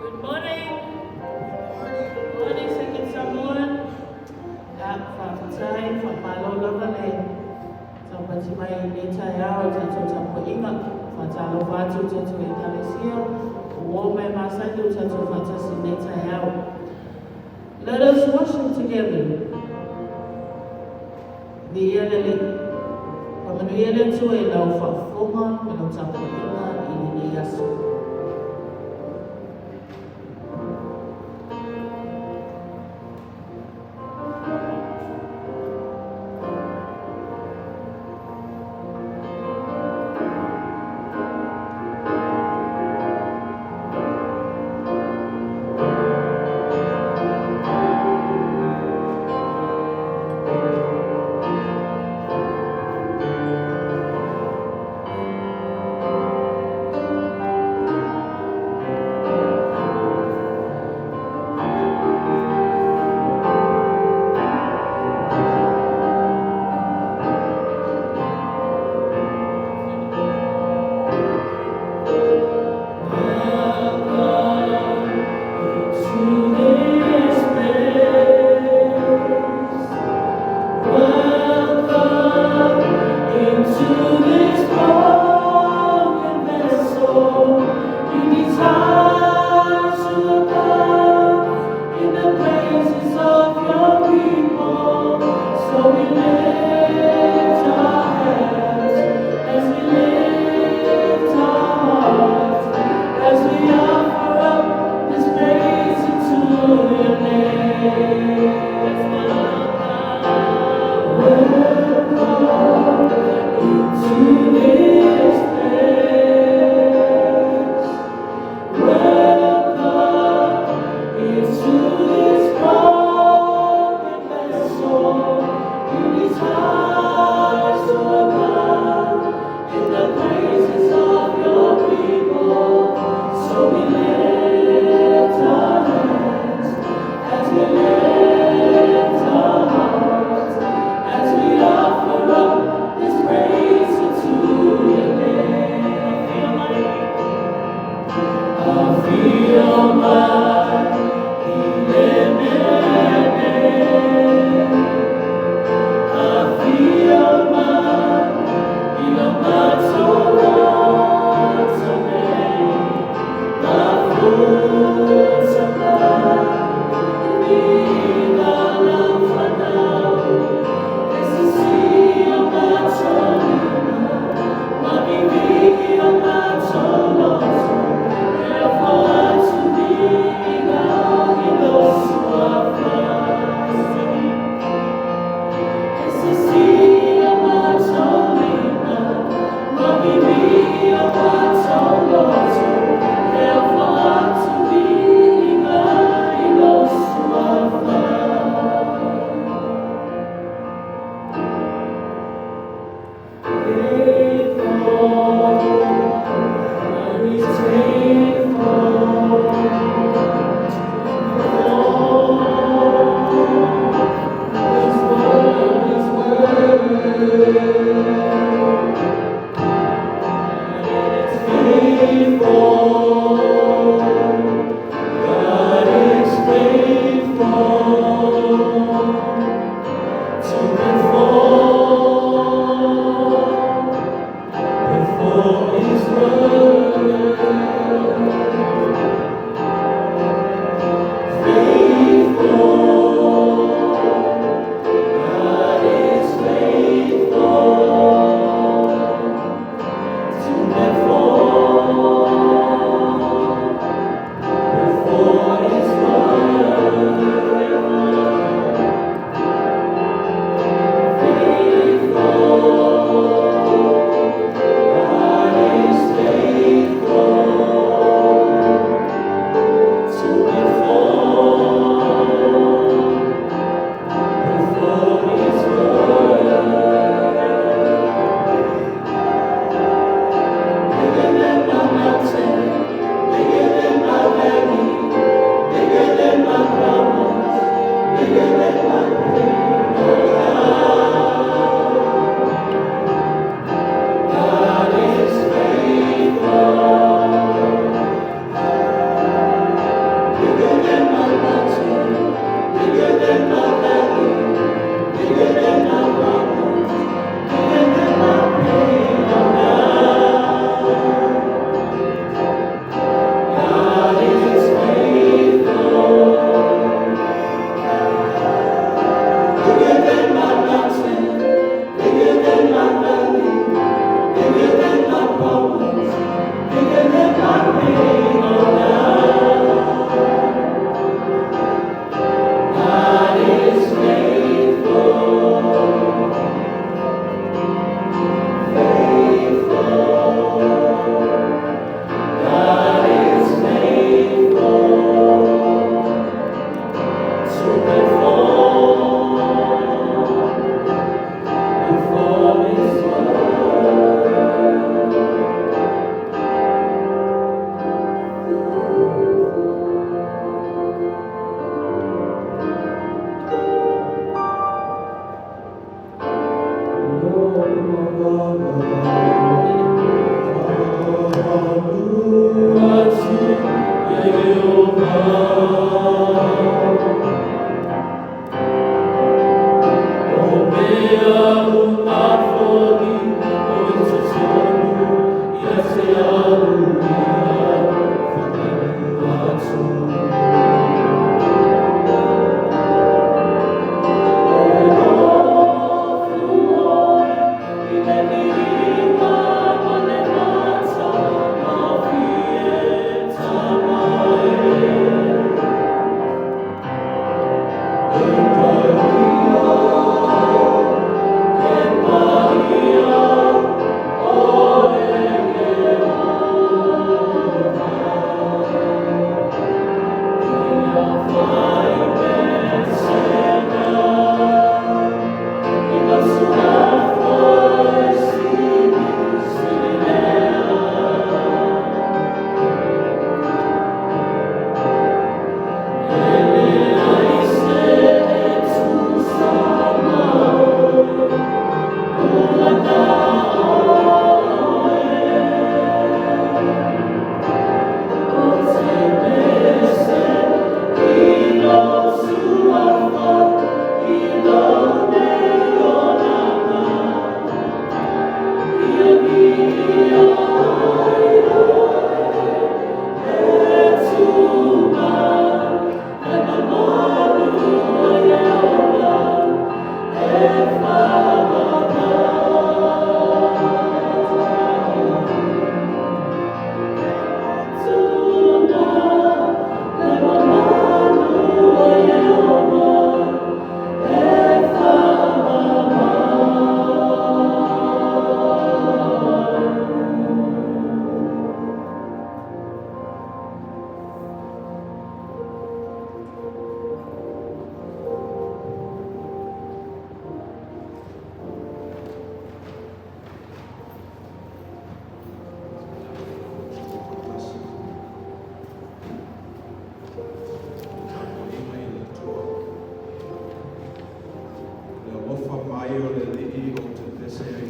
Good morning. Good morning, Second Samoan. Ia, faafetai, faamalo lava le taumati mai i lenei taeao i tatou tapuaiga. Faatalofa atu i tatou Ekalesia, o uo ma e masani o tatou faatasi i lenei taeao. Let us worship together. Viia le Alii. Faamanuia le Atua i lau faafofoga ma lau tapuaiga i lenei aso. Welcome into this place. Welcome into this broken vessel. You desire to abide in the praises of your people. So we lift our hands as we lift our hearts, as we offer up this praise unto your name. Welcome into this place. Welcome into this broken vessel. You desire to abide in the praises of your people. So we lift our hands as we lift our hearts, as we offer up this praise unto your name. Afio mai i le mea nei. Afio mai i lo matou loto nei. Mafuta mai i lau fanau. E sisi o matou lima, ma vivii o matou loto. E ofo atu viiga i lou Suafa.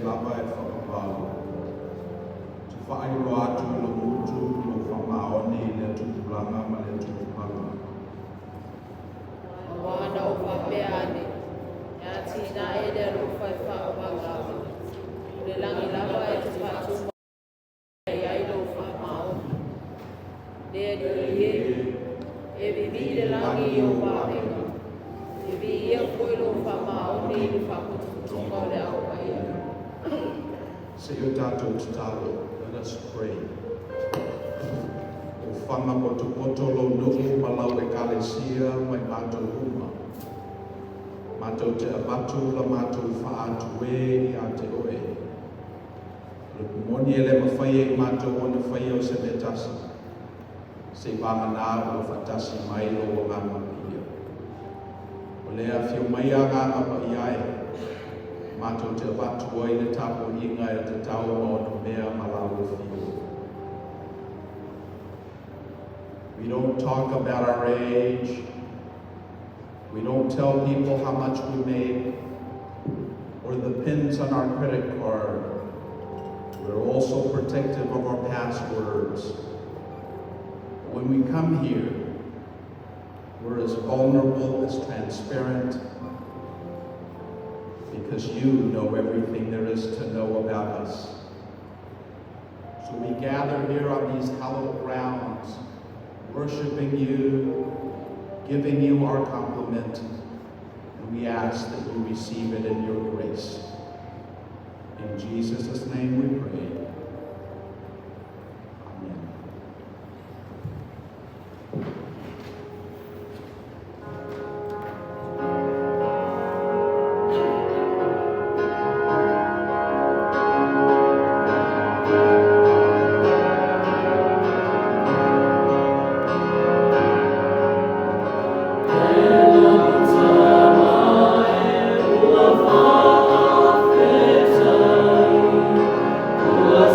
lava e faavavau, ou te faailoa atu i lou gutu lou faamaoni i lea tupulaga ma lea tupulaga. Aua ana ou faapea ane, “E atinae le alofa e faavavau, o le lagi lava e te faatuma i ai lou faamaoni. Le Alii e, e vivii le lagi i ou avega, e viia foi lou faamaoni i le faaputuputuga o le Au Paia.” Se I o tatou tatalo. Let us pray. O faga potopoto lou nuu ma lau ekalesia ma i matou uma. Matou te avatu la matou faatuē ia te oe. O le moni e le mafai e i matou ona faia o se mea tasi. Seiavagana ua faatasi mai lou Agaga Paia. O lea afio mai Agaga Paia e, matou te avatu ai le tapuaiga e tatau ma onomea ma lau afio. We don't talk about our age. We don't tell people how much we make or the pins on our credit card. We're also protective of our passwords. When we come here, we're as vulnerable as transparent because you know everything there is to know about us. So we gather here on these hallowed grounds, worshiping you, giving you our compliment, and we ask that you receive it in your grace. In Jesus' name we pray. Amen. E ua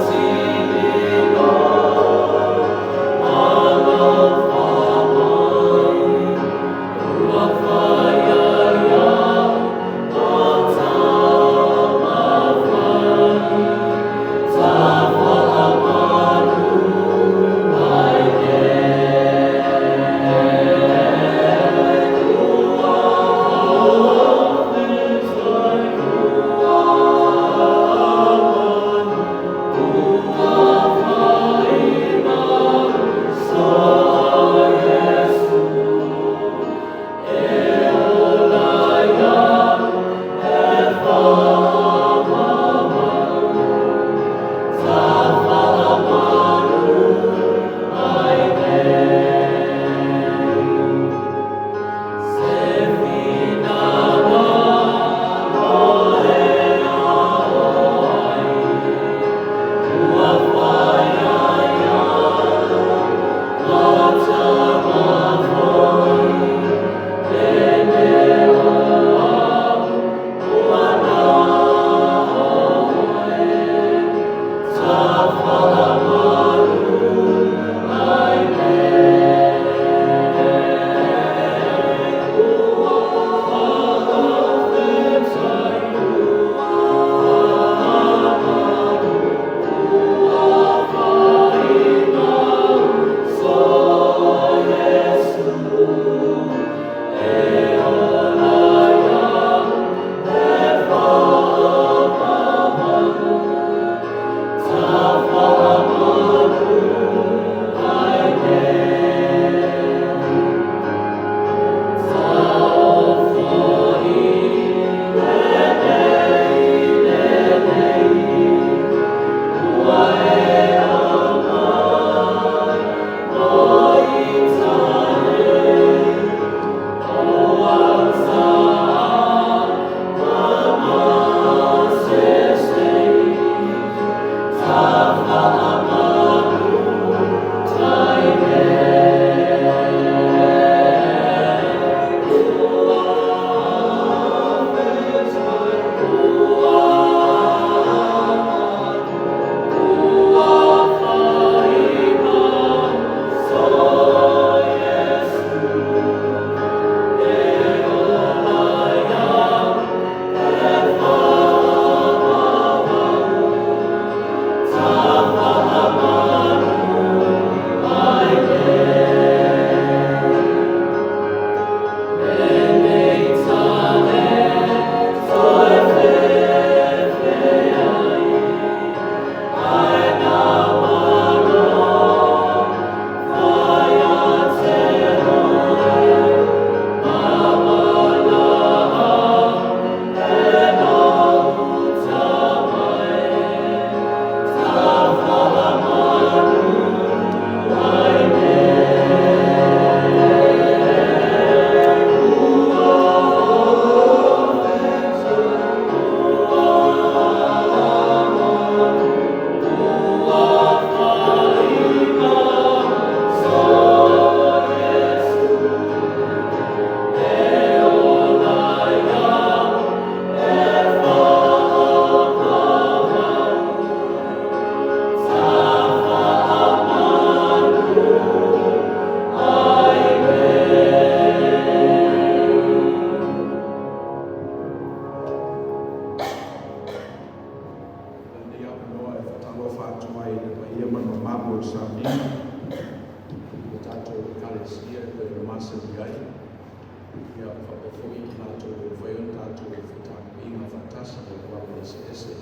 Ia faapea foi i latou ua mafai ona tatou fetalaiga faatasi i auala eseese.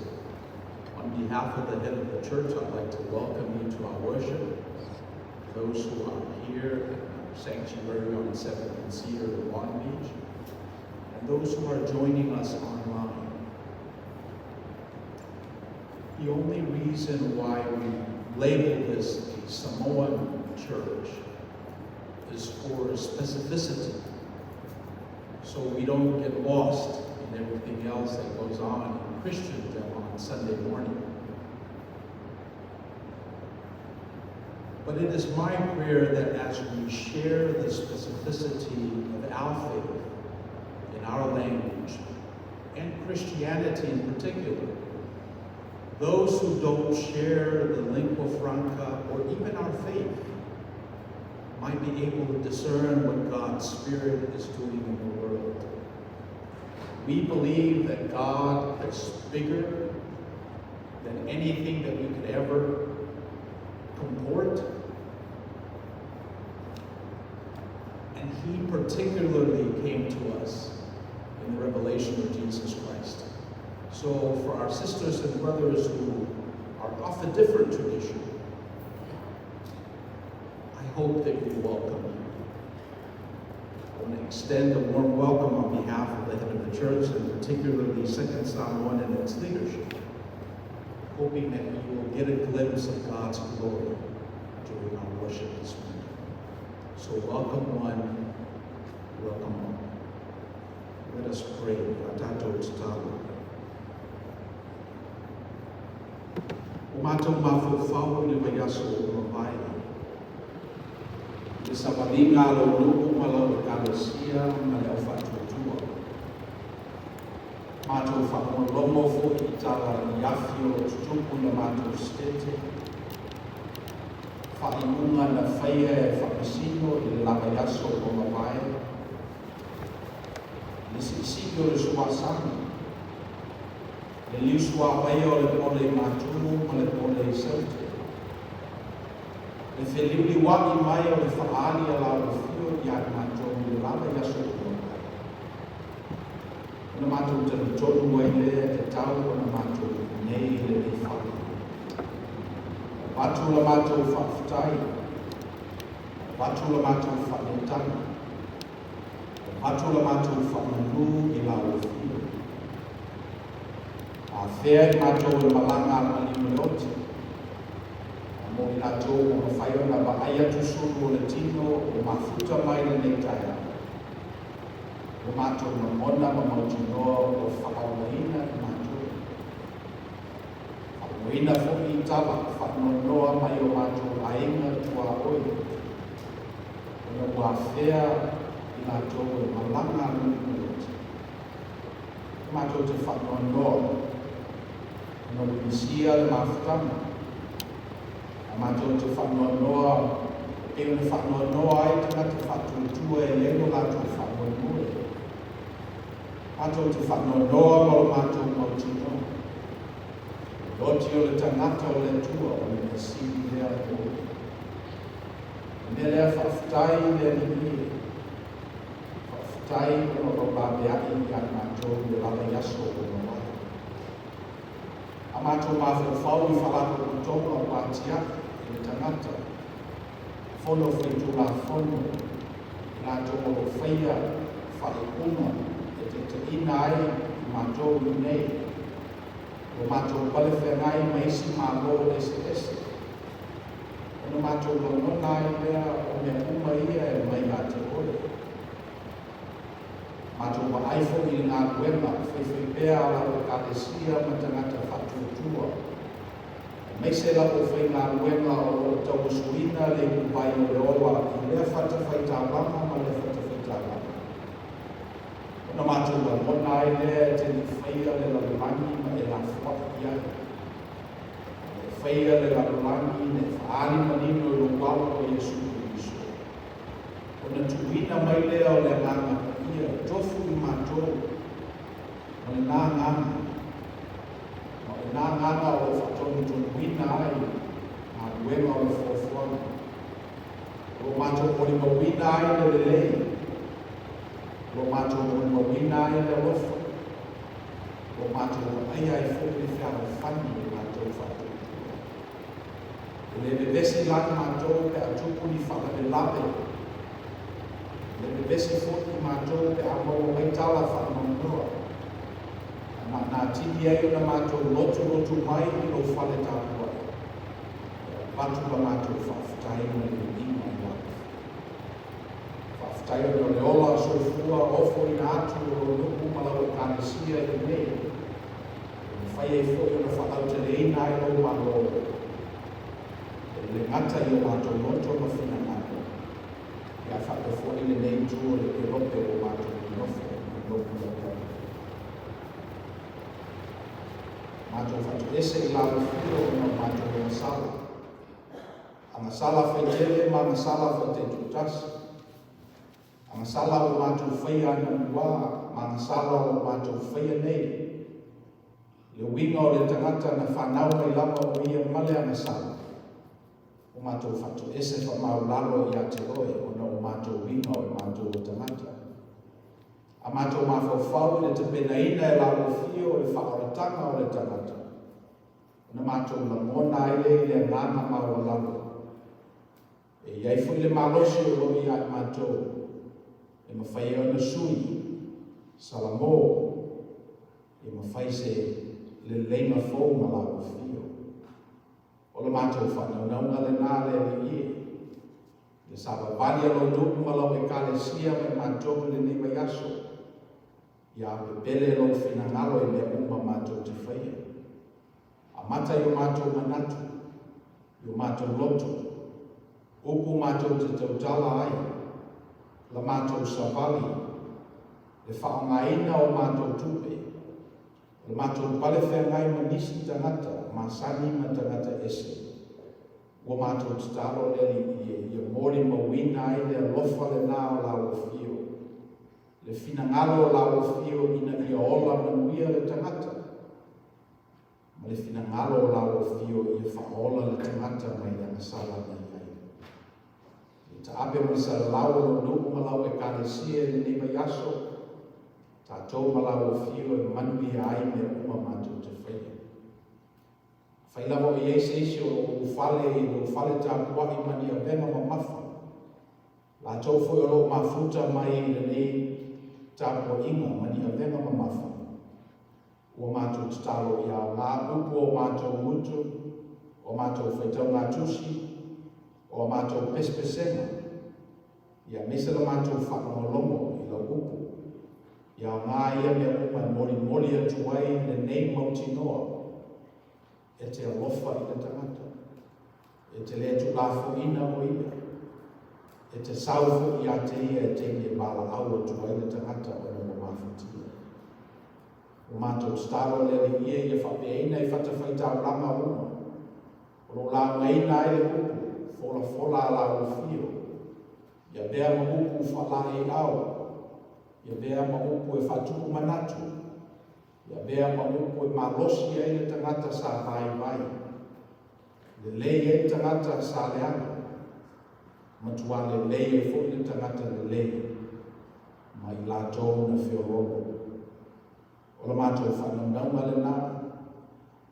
On behalf of the head of the church, I'd like to welcome you to our worship. Those who are here at our sanctuary on 7th and Cedar in Long Beach, and those who are joining us online. The only reason why we label this a Samoan church is for specificity, so we don't get lost in everything else that goes on in Christendom on Sunday morning. But it is my prayer that as we share the specificity of our faith in our language, and Christianity in particular, those who don't share the lingua franca or even our faith might be able to discern what God's Spirit is doing in the world. We believe that God is bigger than anything that we could ever comport. And He particularly came to us in the revelation of Jesus Christ. So for our sisters and brothers who are of a different tradition, I hope that you welcome you. I want to extend a warm welcome on behalf of the head of the church, and particularly Second Samoan and its leadership, hoping that you will get a glimpse of God's glory during our worship this morning. So welcome one, welcome all. Let us pray. A tatou tatalo. Ua matou mafaufau i le vaiaso ua mavae, i le savaliga a lou nuu ma lau Ekalesia ma le Au Faatuatua. Matou faalogologo foi i tala niafi o lo o tutupu i la matou Setete, faaiuga na faia e Faamasino i le la vaiaso ua mavae, le siisii o le suasami, le liusuavaia o le pole i Matu ma le pole i Saute, le feliuliua'i mai o le faaali a lau afio ia i matou i le la vaiaso ua mavae. Ona matou talitonu ai lea e tatau ona matou i inei i lenei fale. Avatu la matou faafetai, avatu la matou faaneetaga, avatu la matou faamanu i lau afio. Afea i matou e malaga a le maliu ma le oti, a mo i latou ua mafai ona vaai atu sulu o le tino ua mafuta mai lenei taeao, ua matou lagona ma mautinoa ua faaolaina i matou. Faalogoina foi i tala faanoanoa mai o matou aiga tuaoi, ona ua afea i latou e malaga a le maliu ma le oti. E matou te faanoanoa ona ua misia le mafutaga, a matou te faanoanoa e pei ona faanoanoa ai tagata faatuatua e i ai lo latou faamoemoe. Matou te faanoanoa ma lo matou mautinoa, o le oti o le tagata o le Atua o le mea sili lea o le ola. O le mea lea faafetai i le Alii e, faafetai ona o lau laveai ia i matou i le la vaiaso ua mavae. A matou mafaufau i faalapotopotoga ua atiae i le tagata, Fono Faitulafono, i latou o lo o faia faaiuga e taitaiina ai i matou i inei, ua matou pale feagai ma isi Malo eseese, ona matou lagona ai lea o mea uma ia e mai ia te oe. Matou vaai foi i le galuega faifaipea a lau Ekalesia ma tagata faatuatua, aemaise lau aufaigaluega o lo o tauasuina le ipuvai o le ola i lea fatafaitaulaga ma lea fatafaitaulaga. Ona matou lagona ai lea e te le i faia le lalolagi ma e lafoai i ai. Ma e faia le lalolagi na e faaali manino i lou Alo o Iesu Keriso. Ona tuuina mai lea o le Agaga Paia e tofu i matou ma lena agaga, ma o lena agaga o lo o faatonutonuina ai galuega o le fuafuaga, o lo o matou molimauina ai le lelei. O lo matou molimauina ai le alofa, o lo matou vaaia ai foi le fealofani o latou faatuatua. E le vevesi la i matou pe a tupu ni faalavelave, e le vevesi foi i matou pe a maua mai tala faanoanoa, ae maana atili ai ona matou lotulotu mai i lou fale tapuai, e avatu la matou faafetai ma le viiga i lau Afioga. Faafetai ona o le ola soifua ofoina atu o lou nuu ma lau Ekalesia i inei, e mafai ai foi ona faalauteleina ai lou Malo, e le gata i o matou loto ma finagalo, ae faapea foi lenei itu o le Kelope ua matou nonofo ma nonofo. Matou fatoese i lau afio ona o matou agasala, agasala faitele ma agasala faitaitoatasi, agasala ua matou faia anamua ma agasala o lo matou faia nei. Le uiga o le tagata na fanau mai lava o ia ma le agasala, ua matou fatoese faamaulalo ia te oe ona o matou uiga o matou o tagata. A matou mafaufau i le tapenaina e lau afio o le faaolataga o le tagata, ona matou lagona ai lea i le agaga maualalo. E i ai foi le malosi o lo o ia i matou, e mafai ai ona sui, salamo, e mafai se leleiga fou ma lau afio. O le matou faanaunauga lenā le Alii e, le savavali a lou nuu ma lau Ekalesia ma i matou i lenei vaiaso, ia pepele lou finagalo i mea uma matou te faia. Amata i o matou manatu, i o matou loto, upu matou te tautala ai, la matou savali, le faaaogaina o matou tupe, o le matou palefeagai ma nisi tagata masani ma tagata ese. Ua matou tatalo le Alii e, ia molimauina ai le alofa lenā o lau afio, le finagalo o lau afio ina ia ola manuia le tagata, ma le finagalo o lau afio ia faaola le tagata mai le agasala na i ai. Le taape ma le salalau o lou nuu ma lau Ekalesia i lenei vaiaso, tatou ma lau afio e manuia ai mea uma matou te faia. Afai lava o i ai se isi o lo o ulufale i lou fale tapuai ma ni avega mamafa, latou foi o lo o mafuta mai i lenei tapuaiga ma ni avega mamafa, ua matou tatalo ia aoga upu o matou gutu, o matou faitaugatusi, o a matou pesepesega, ia aemaise la matou faalogologo i lau upu, ia aoga ia mea uma e molimoli atu ai lenei mautinoa e te alofa i le tagata, e te le tuulafoaiina o ia, e te sau foi ia te ia i taimi e valaau atu ai le tagata ona ua mafatia. Ua matou tatalo le Alii e ia faapeaina i fatafaitaulaga uma, o lo o laugaina ai le upu folafola a lau afio, ia avea ma upu faalaeiau, ia avea ma upu e faatupu manatu, ia avea ma upu e malosi ai le tagata sa vaivai, lelei ai le tagata sa leaga, matua lelei ai foi le tagata lelei ma i latou na feoloolo. O la matou faanaunauga lenā,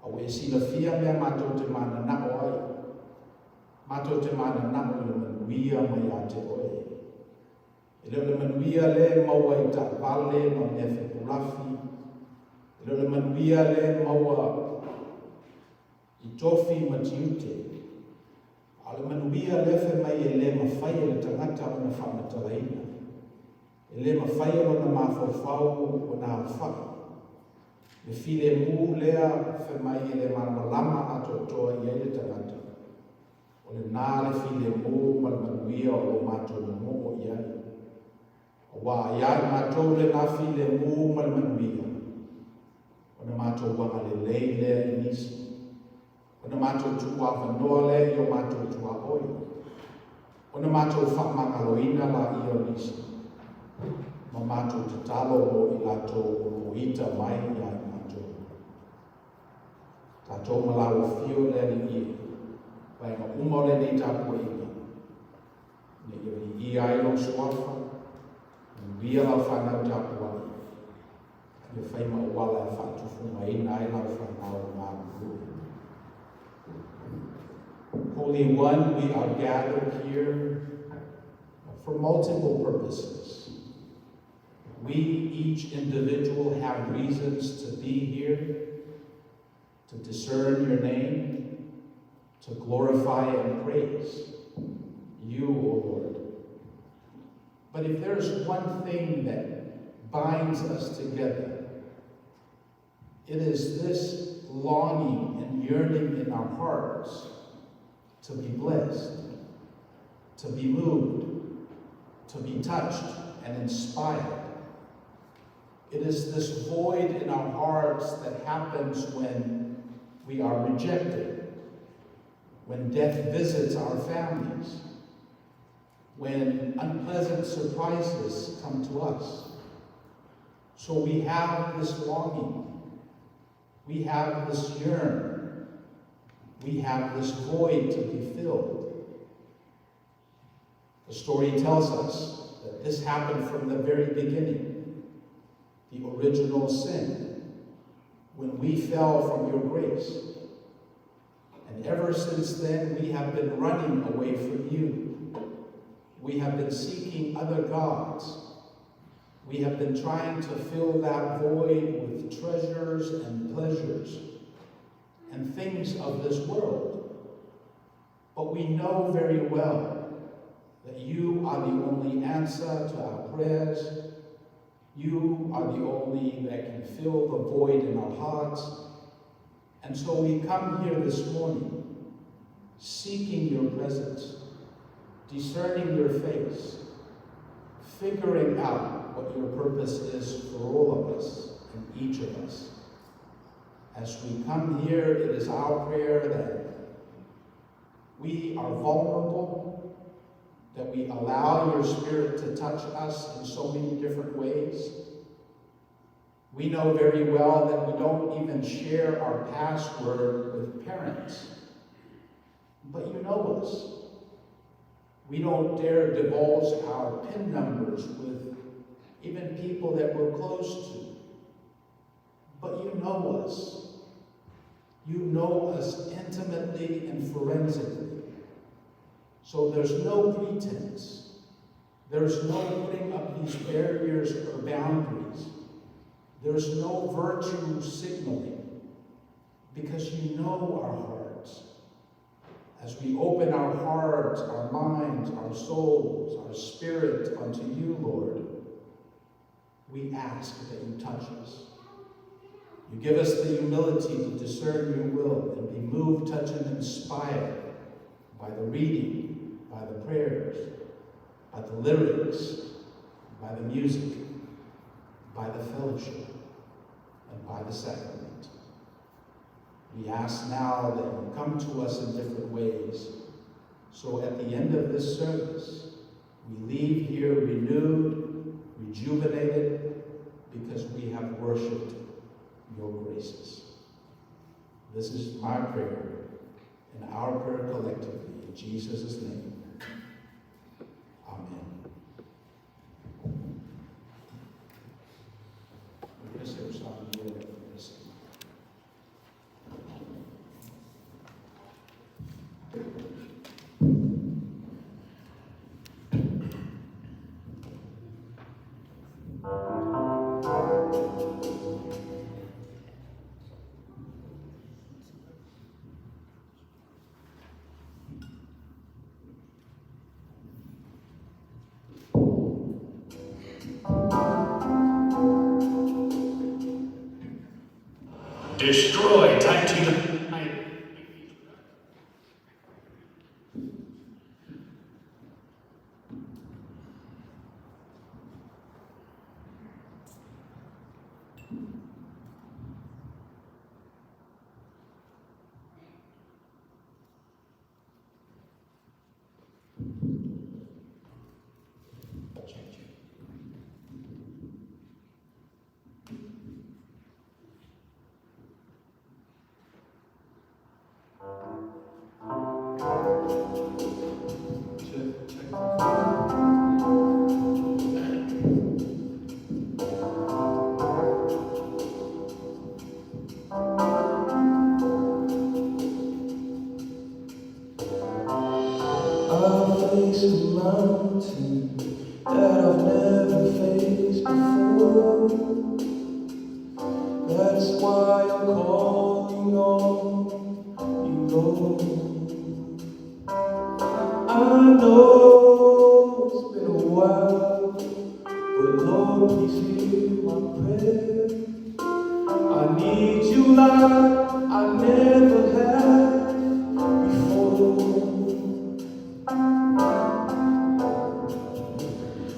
a ua e silafia mea matou te mananao ai, matou te mananao i le manuia mai ia te oe. E le o le manuia lea e maua i taavale ma mea fepulafi, e le o le manuia lea e maua i tofi ma tiute, a o le manuia lea fai mai e le mafai e le tagata ona faamatalaina, e le mafai e lona mafaufau ona aofai. Le filemu lea fai mai e le malamalama atoatoa i ai le tagata, o lenā le filemu ma le manuia o lo matou momoo i ai. Aua ia i matou lenā filemu ma le manuia, ona matou agalelei lea i nisi, ona matou tuuavanoa lea i o matou tuaoi, ona matou faamagaloina laia o nisi, ma matou tatalo mo i latou o lo o ita mai ia i matou. Tatou ma lau afio le Alii e, vaega uma o lenei tapuaiga, ina ia viia ai lou suafa. Manuia lau fanau tapuai, ia fai ma auala e faatufugaina ai lau fanau galulue. Holy One, we are gathered here for multiple purposes. We, each individual, have reasons to be here, to discern your name, to glorify and praise you, O Lord. But if there's one thing that binds us together, it is this longing and yearning in our hearts to be blessed, to be moved, to be touched and inspired. It is this void in our hearts that happens when we are rejected, when death visits our families, when unpleasant surprises come to us. So we have this longing, we have this yearn, we have this void to be filled. The story tells us that this happened from the very beginning, the original sin, when we fell from your grace. And ever since then, we have been running away from you. We have been seeking other gods. We have been trying to fill that void with treasures and pleasures and things of this world. But we know very well that you are the only answer to our prayers. You are the only that can fill the void in our hearts. And so we come here this morning seeking your presence, discerning your face, figuring out what your purpose is for all of us and each of us. As we come here, it is our prayer that we are vulnerable, that we allow your Spirit to touch us in so many different ways. We know very well that we don't even share our password with parents, but you know us. We don't dare divulge our PIN numbers with even people that we're close to. But you know us. You know us intimately and forensically. So there's no pretense. There's no putting up these barriers or boundaries. There's no virtue signaling, because you know our hearts. As we open our hearts, our minds, our souls, our spirit unto you, Lord, we ask that you touch us. You give us the humility to discern your will and be moved, touched, and inspired by the reading, by the prayers, by the lyrics, by the music, by the fellowship, and by the sacrament. We ask now that you come to us in different ways, so at the end of this service, we leave here renewed, rejuvenated, because we have worshiped your graces. This is my prayer and our prayer collectively, in Jesus' name. Amen. Destroy type 2. Check, check. mountain that I've never faced before. That's why I'm calling on you, Lord. I know it's been a while, but Lord, please hear my prayer. I need you like I never have before.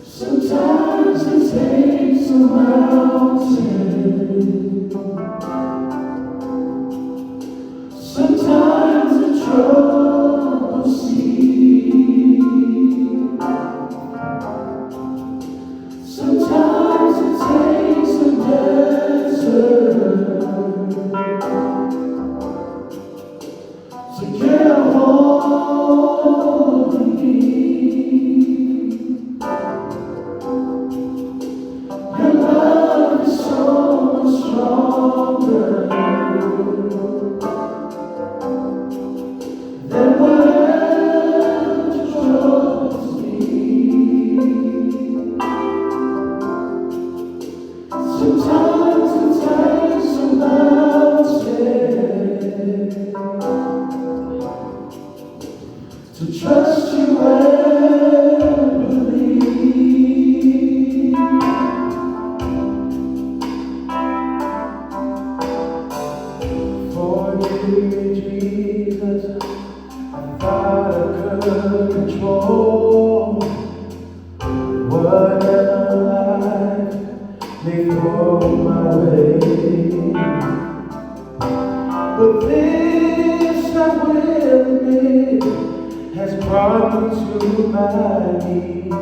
Sometimes it takes a mountain. Sometimes the troubled sea. Sometimes it takes a desert to get a hold of me. Your love is so much stronger than whatever troubles me. Sometimes it takes a mountain to trust you and believe. Forgive me, Jesus. I thought I could control whatever life may throw my way. But this I will admit has brought me to my knees.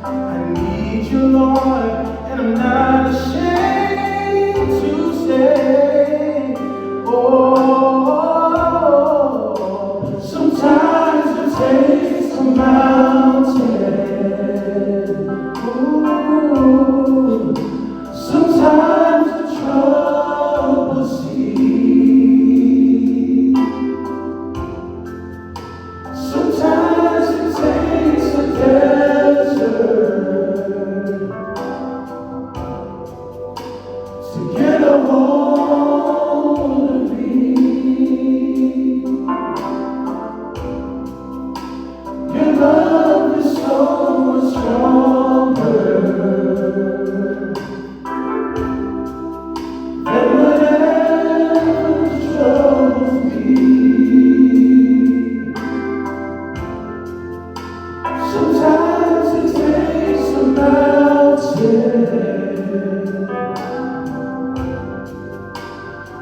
I need you, Lord, and I'm not ashamed to say, oh, sometimes it takes a mountain. Ooh, sometimes the troubled sea. Sometimes it takes a desert to get a hold of me. Your love is so much stronger than whatever troubles me. Sometimes it takes a mountain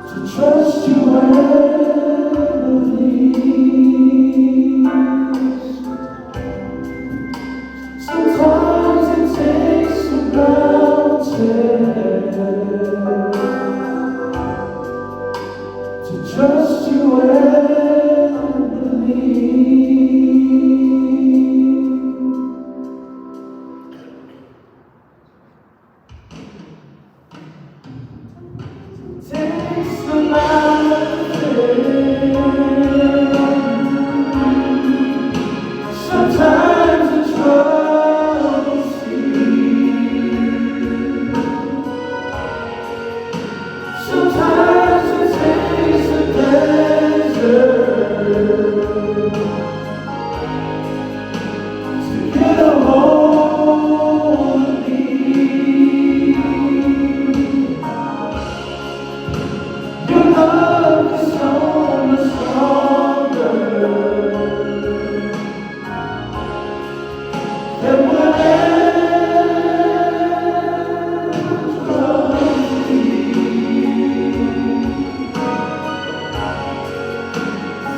to trust you and believe. Sometimes it takes a mountain to trust you and believe. Takes a mountain. Sometimes the trouble seas. Sometimes it takes a desert to get a hold of me. Your love is so much stronger than whatever troubles me.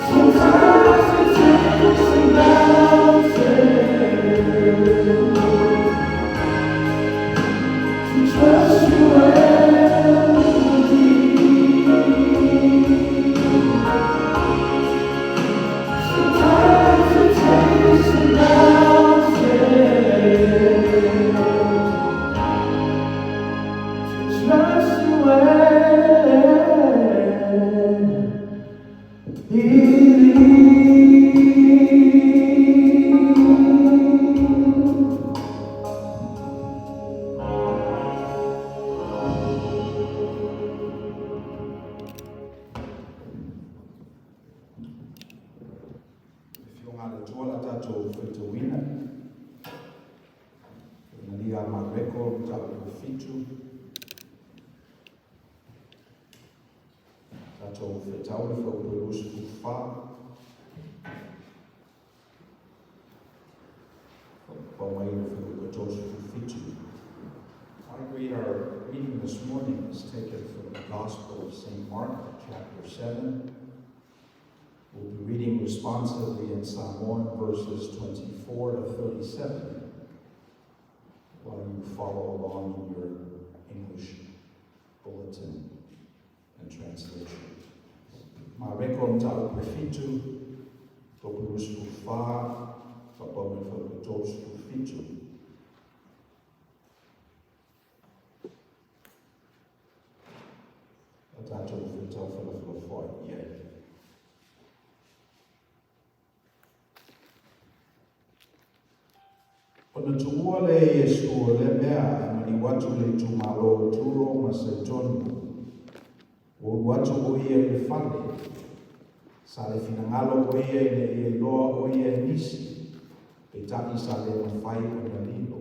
Sometimes it takes a mountain to trust you and believe. Sometimes it takes a mountain. Mataupu 7. Tatou fetau le fuaiupu 24. Faapau mai le fuaiupu 37. I read our reading this morning is taken from the Gospel of St. Mark, chapter 7. We'll be reading responsively in Samoan verses 24 to 37 while you follow along in your English bulletin and translation. Mareko Mataupu 7, topu 24, faapau mai fuaiupu 37. O tatou fetau felafolafoai i ai. Ona tuua lea e Iesu o lea mea ae maliu atu i le itumalo o Turo ma Saitoni. Ua ulu atu o ia i le fale. Sa le finagalo o ia ina ia iloa o ia e nisi, peitai sa le mafai ona lilo.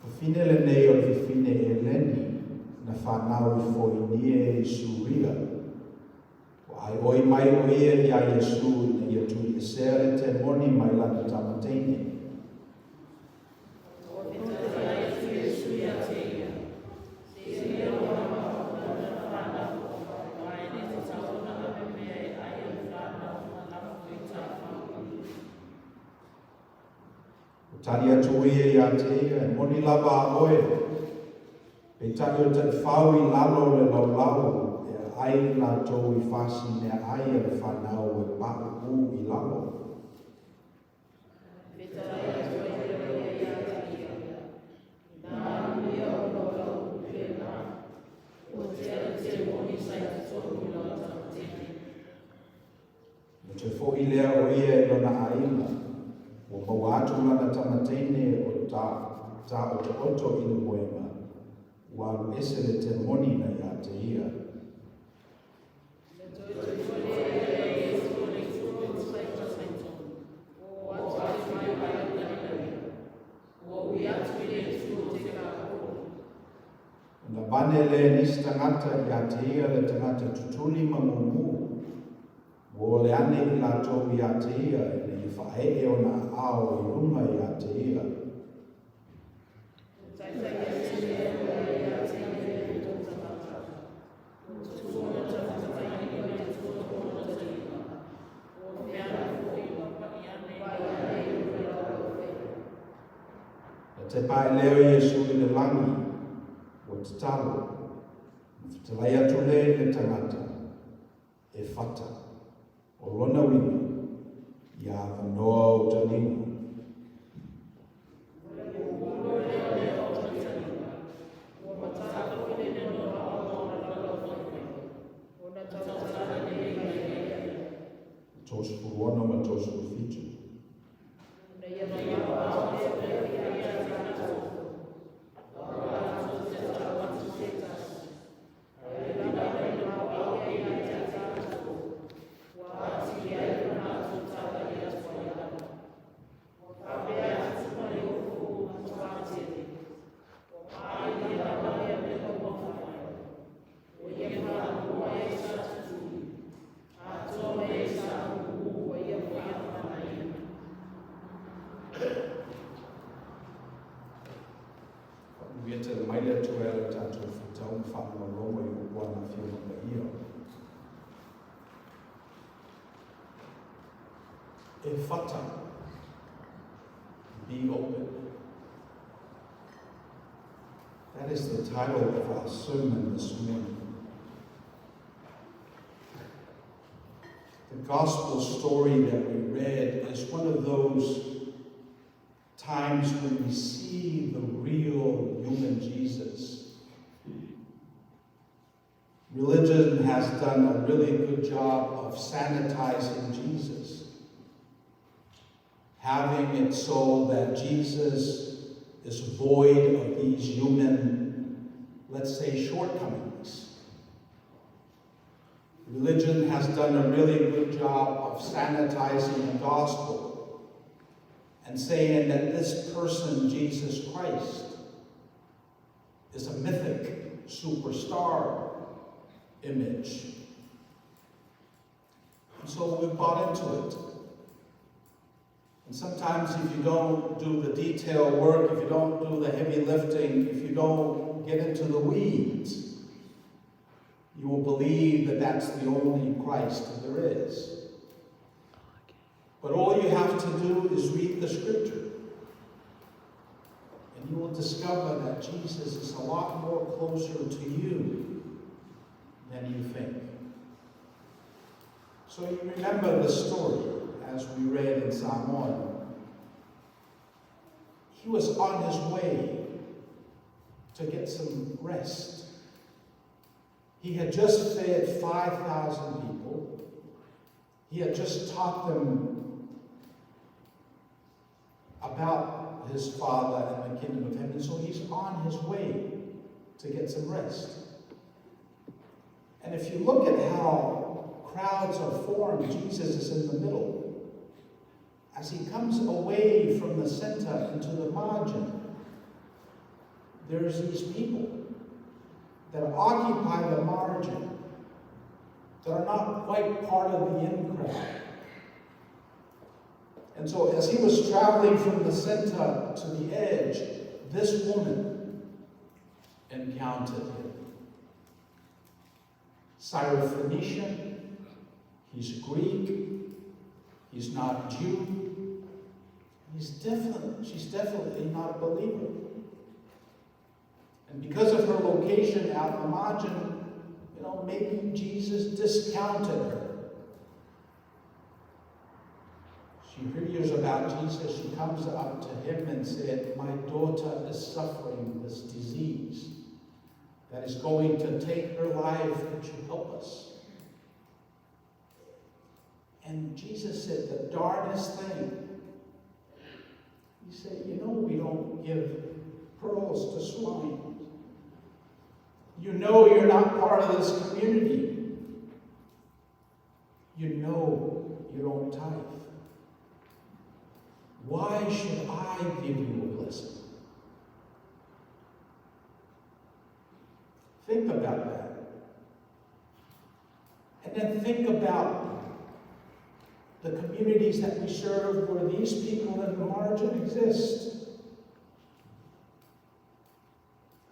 Fafine lenei o le fafine Eleni na fanau i Foinie i Suria. Ua aioi mai o ia iā Iesu ina ia tuiesea le temoni mai lana tama teine. Ua tali atu o ia iā te ia, e moni lava a oe, peitai o taifau i lalo o le laulau e aai latou i fasi meaai a le fanau e paʻuʻu i lalo. Ona toe foʻi lea o ia i lona aiga, ua maua atu lana tama teine o ta taotooto i le moega, ua alu ese le temoni na iā te ia. Ona vane lea e nisi tagata iā te ia le tagata tutuli ma mumu, ua ole ane i latou iā te ia ina ia faaee ona aao i luga iā te ia. Na tepa ae lea o Iesu i le lagi, ua tatalo, ona fetalai atu lea i le tagata, e fata, o lona uiga, ia avanoa ou taliga. 36 ma 37. Faamanuia tele mai le Atua e ala i le tatou fetau ma faamalologa i upu a na Afioga Paia. Ephata, be open. That is the title of our sermon this morning. The gospel story that we read is one of those times when we see the real human Jesus. Religion has done a really good job of sanitizing Jesus, having it so that Jesus is void of these human, let's say, shortcomings. Religion has done a really good job of sanitizing the gospel and saying that this person, Jesus Christ, is a mythic superstar image. And so we've bought into it. And sometimes if you don't do the detail work, if you don't do the heavy lifting, if you don't get into the weeds, you will believe that that's the only Christ that there is. But all you have to do is read the scripture. And you will discover that Jesus is a lot more closer to you than you think. So you remember the story as we read in Samoan. He was on his way to get some rest. He had just fed 5,000 people. He had just taught them about his Father and the kingdom of heaven. So he's on his way to get some rest. And if you look at how crowds are formed, Jesus is in the middle. As he comes away from the center into the margin, there's these people that occupy the margin, that are not quite part of the in crowd. And so as he was traveling from the center to the edge, this woman encountered him. Syrophoenician, he's Greek, he's not Jew, she's definitely not a believer. And because of her location out in the margin, maybe Jesus discounted her. She hears about Jesus. She comes up to him and said, "My daughter is suffering this disease that is going to take her life. Could you help us?" And Jesus said the darndest thing. He said, we don't give pearls to swine. You know you're not part of this community. You know you don't tithe. Why should I give you a blessing? Think about that. And then think about the communities that we serve where these people in the margin exist.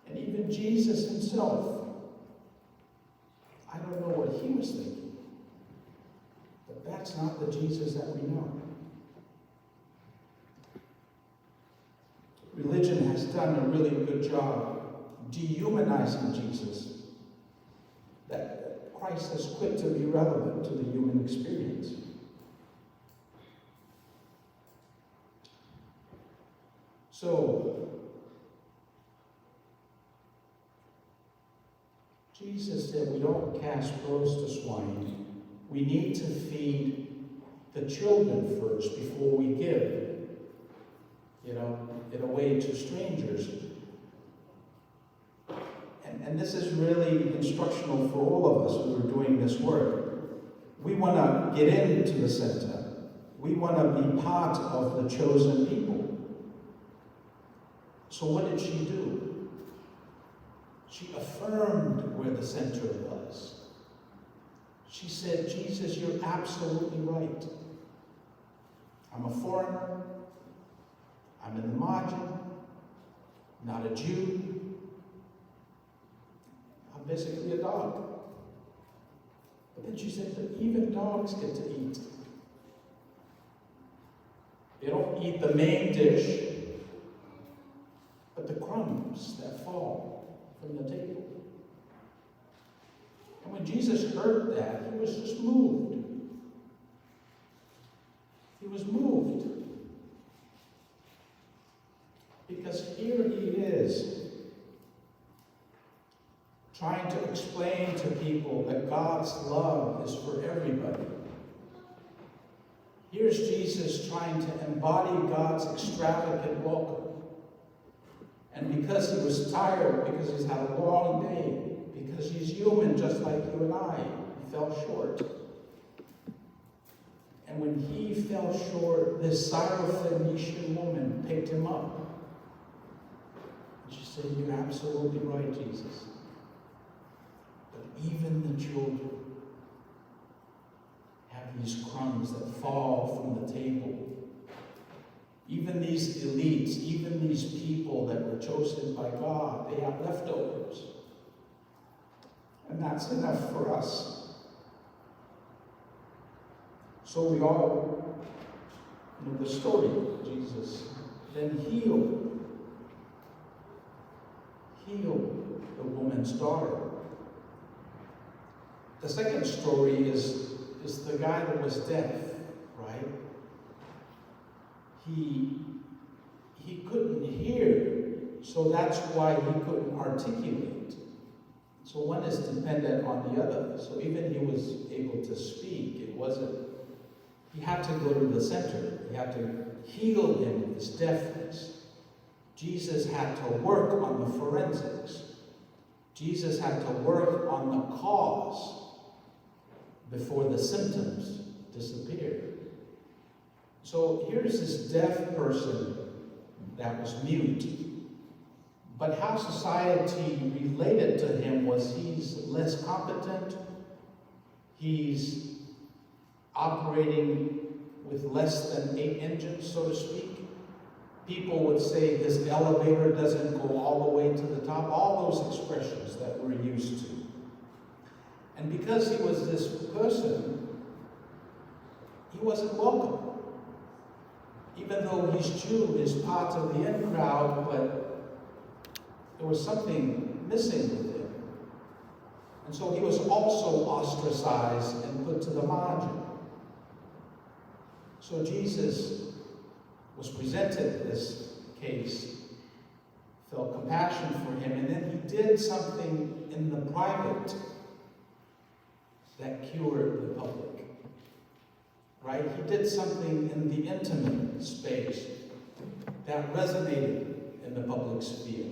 And even Jesus himself, I don't know what he was thinking, but that's not the Jesus that we know. Religion has done a really good job dehumanizing Jesus, that Christ has quit to be relevant to the human experience. So, Jesus said we don't cast pearls to swine. We need to feed the children first before we give, in a way to strangers. And this is really instructional for all of us who are doing this work. We want to get into the center. We want to be part of the chosen people. So what did she do? She affirmed where the center was. She said, Jesus, you're absolutely right. I'm a foreigner. I'm in the margin. Not a Jew. I'm basically a dog. But then she said, but even dogs get to eat. They don't eat the main dish, but the crumbs that fall from the table. And when Jesus heard that, he was just moved. He was moved. Because here he is, trying to explain to people that God's love is for everybody. Here's Jesus trying to embody God's extravagant welcome. And because he was tired, because he's had a long day, because he's human just like you and I, he fell short. And when he fell short, this Syrophenician woman picked him up. And she said, You're absolutely right, Jesus. But even the children have these crumbs that fall from the table. Even these elites, even these people that were chosen by God, they have leftovers. And that's enough for us. So we all know the story. Jesus then healed the woman's daughter. The second story is the guy that was deaf, right? He couldn't hear, so that's why he couldn't articulate. So one is dependent on the other. So even he was able to speak, it wasn't, he had to go to the center. He had to heal him of his deafness. Jesus had to work on the forensics. Jesus had to work on the cause before the symptoms disappeared. So here's this deaf person that was mute. But how society related to him was he's less competent, he's operating with less than 8 engines, so to speak. People would say this elevator doesn't go all the way to the top, all those expressions that we're used to. And because he was this person, he wasn't welcome. Even though he's Jew, he's part of the in crowd, but there was something missing with him. And so he was also ostracized and put to the margin. So Jesus was presented this case, felt compassion for him, and then he did something in the private that cured the public, right? He did something in the intimate space that resonated in the public sphere.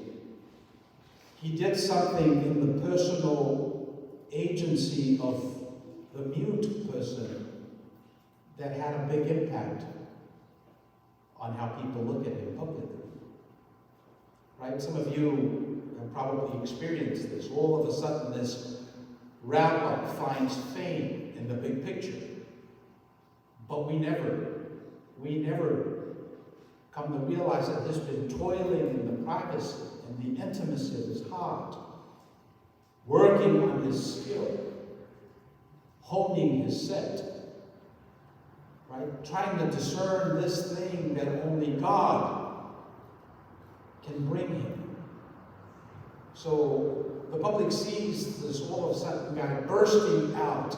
He did something in the personal agency of the mute person that had a big impact on how people look at him publicly, right? Some of you have probably experienced this. All of a sudden, this rabbi finds fame in the big picture. But we never come to realize that he's been toiling in the privacy and the intimacy of his heart, working on his skill, honing his set, right? Trying to discern this thing that only God can bring him. So the public sees this all of a sudden guy bursting out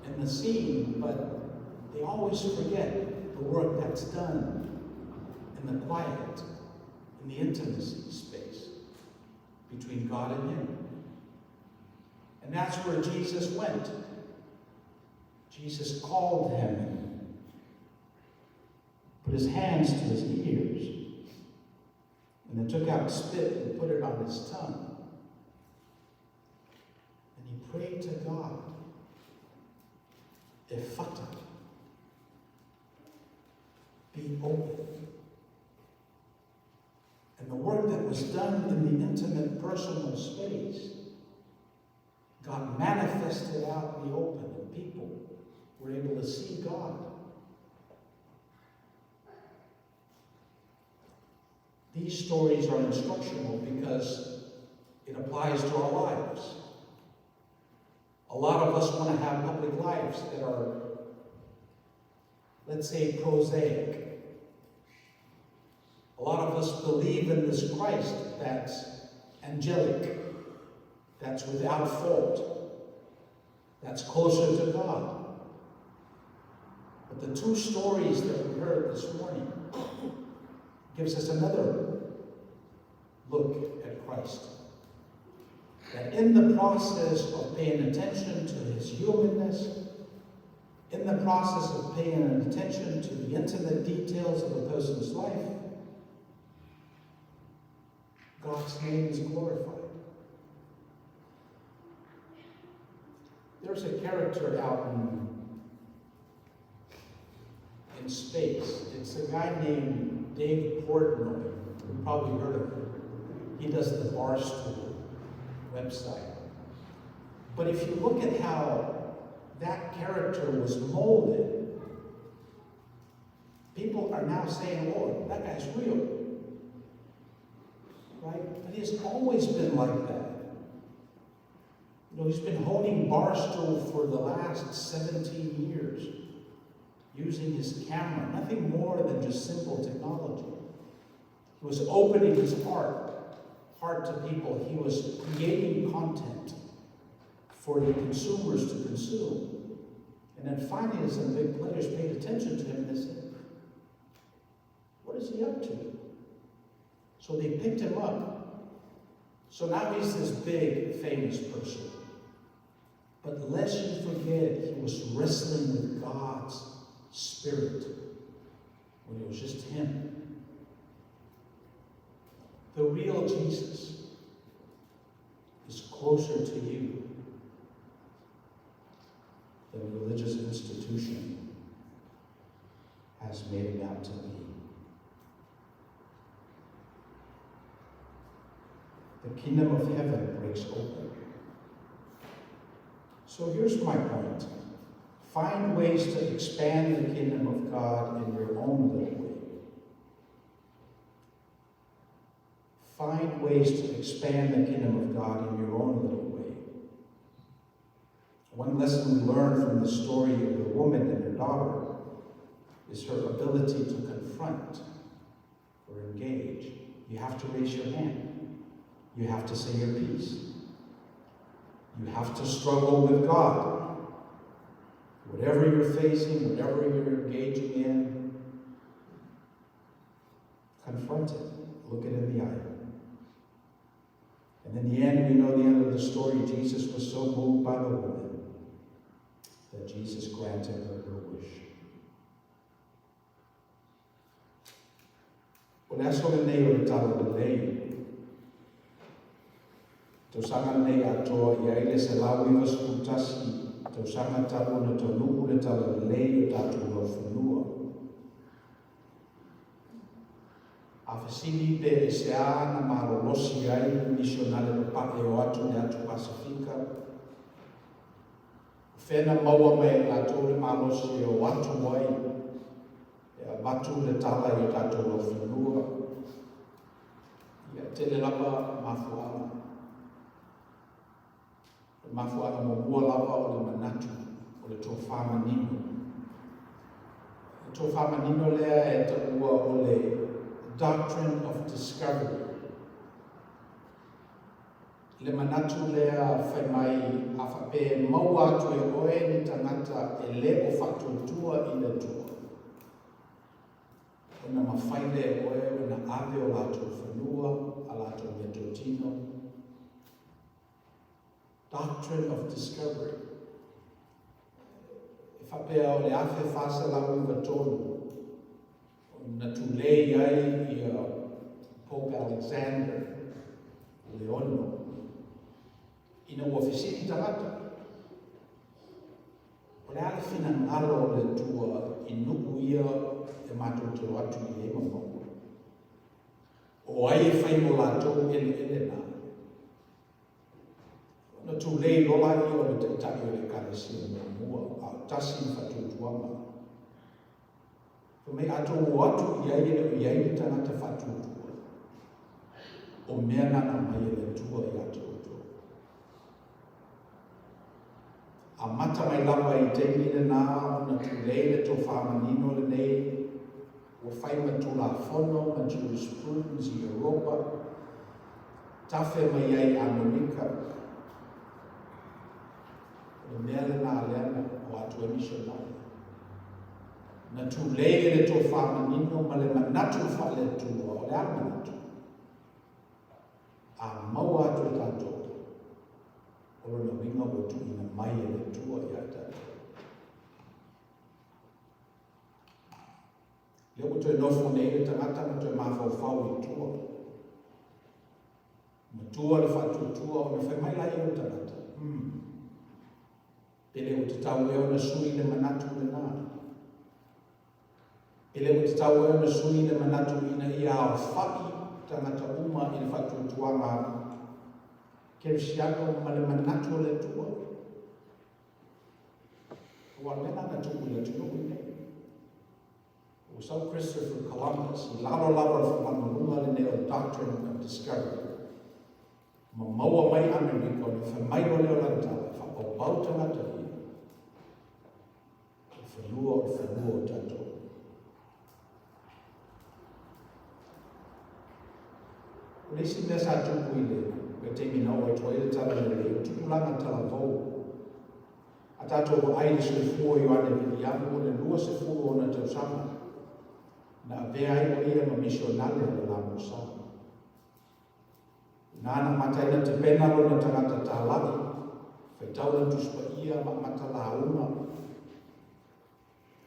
in the scene, but they always forget the work that's done in the quiet, in the intimacy space between God and him. And that's where Jesus went. Jesus called him and put his hands to his ears, and then took out spit and put it on his tongue. And he prayed to God, Ephphatha, be open. And the work that was done in the intimate personal space got manifested out in the open, and people were able to see God. These stories are instructional because it applies to our lives. A lot of us want to have public lives that are, let's say, prosaic. A lot of us believe in this Christ that's angelic, that's without fault, that's closer to God. But the two stories that we heard this morning gives us another look at Christ. That in the process of paying attention to his humanness, in the process of paying attention to the intimate details of a person's life, God's name is glorified. There's a character out in, in space. It's a guy named Dave Portnoy. You've probably heard of him. He does the Barstool website. But if you look at how that character was molded, people are now saying, oh, that guy's real. Right? But he's always been like that. You know, he's been honing Barstool for the last 17 years, using his camera, nothing more than just simple technology. He was opening his heart, heart to people. He was creating content for the consumers to consume. And then finally, some big players paid attention to him and they said, what is he up to? So they picked him up. So now he's this big, famous person. But lest you forget, he was wrestling with God's Spirit when it was just him. The real Jesus is closer to you than the religious institution has made him out to be. The kingdom of heaven breaks open. So here's my point. Find ways to expand the kingdom of God in your own little way. Find ways to expand the kingdom of God in your own little way. One lesson we learn from the story of the woman and her daughter is her ability to confront or engage. You have to raise your hand. You have to say your piece. You have to struggle with God. Whatever you're facing, whatever you're engaging in, confront it. Look it in the eye. And in the end, we know the end of the story. Jesus was so moved by the woman that Jesus granted her her wish. O le aso lenei o le Talalelei, tausaga lenei atoa i ai le 191 tausaga talu ona taunuu le Talalelei o tatou laufanua. A fesili pe aisea na malolosi ai misionale papae o atu i le atu Pasefika? O fea na maua mai e latou le malosi e o atu ai e avatu le tala i o tatou laufanua? Ia, e tele lava mafuaaga. O le mafuaaga muamua lava o le manatu, o le tofa manino. O le tofa manino lea e taua o le doctrine of discovery. Le manatu lea fai mai a faapea e maua atu e oe ni tagata e le o faatuatua i le Atua, ona mafai lea e oe ona ave o latou fanua, a latou meatotino. Doctrine of discovery. E faapea o le 1493 na tulei ai ia Pope Alexander le Ono ina ua fesili tagata, o le a le finagalo o le Atua i nuu ia e matou te o atu i ai ma maua? O ai e fai mo latou eleele na? Ona tulei loa lea o le taitai o le Ekalesia muamua, a o tasi le faatuatuaga. Fai mai, a outou o atu i ai e le o i ai ni tagata faatuatua, o mea na na aumai e le Atua ia te outou. Amata mai lava i taimi lena ona tulei le tofa manino lenei ua fai ma Tulafono ma jurisprudence i Europa, tafe mai ai i Amerika. O le mea lena lea na o atu ai misionare. Na tulei e le tofa manino ma le manatu faale-Atua, o le a le manatu? A maua atu e tatou, o lona uiga ua tuuina mai e le Atua ia i tatou. Lea ua toe nofo nei le tagata ma toe mafaufau i tua. Matua le faatuatua ona fai mai laia o tagata, Umm. Pe le ua tatau ea ona sui le manatu lena? Pe le ua tatau ea ona sui le manatu ina ia aofai tagata uma i le faatuatuaga kerisiano ma le manatu o le Atua? Aua o le mea lena na tupu i le atunuu lenei. Ua sau Christopher Columbus i lalo lava o le faamalumaluga lenei o le Doctrine of Discovery. Ma maua mai Amerika ona fai mai loa lea o lana tala, e faapaupau tagata ia. O le fanua o le fanua o tatou. O le isi mea sa tupu i le vaitaimi na oo atu ai le talalelei, o tupulaga talavou. A tatou vaai i le soifua o Ioane Viliamu o le 20 ona tausaga na avea ai o ia ma misionale a le LMS. Na na amata ai na tapena lona tagata tālagi, faitau lana Tusi Paia ma amata lauga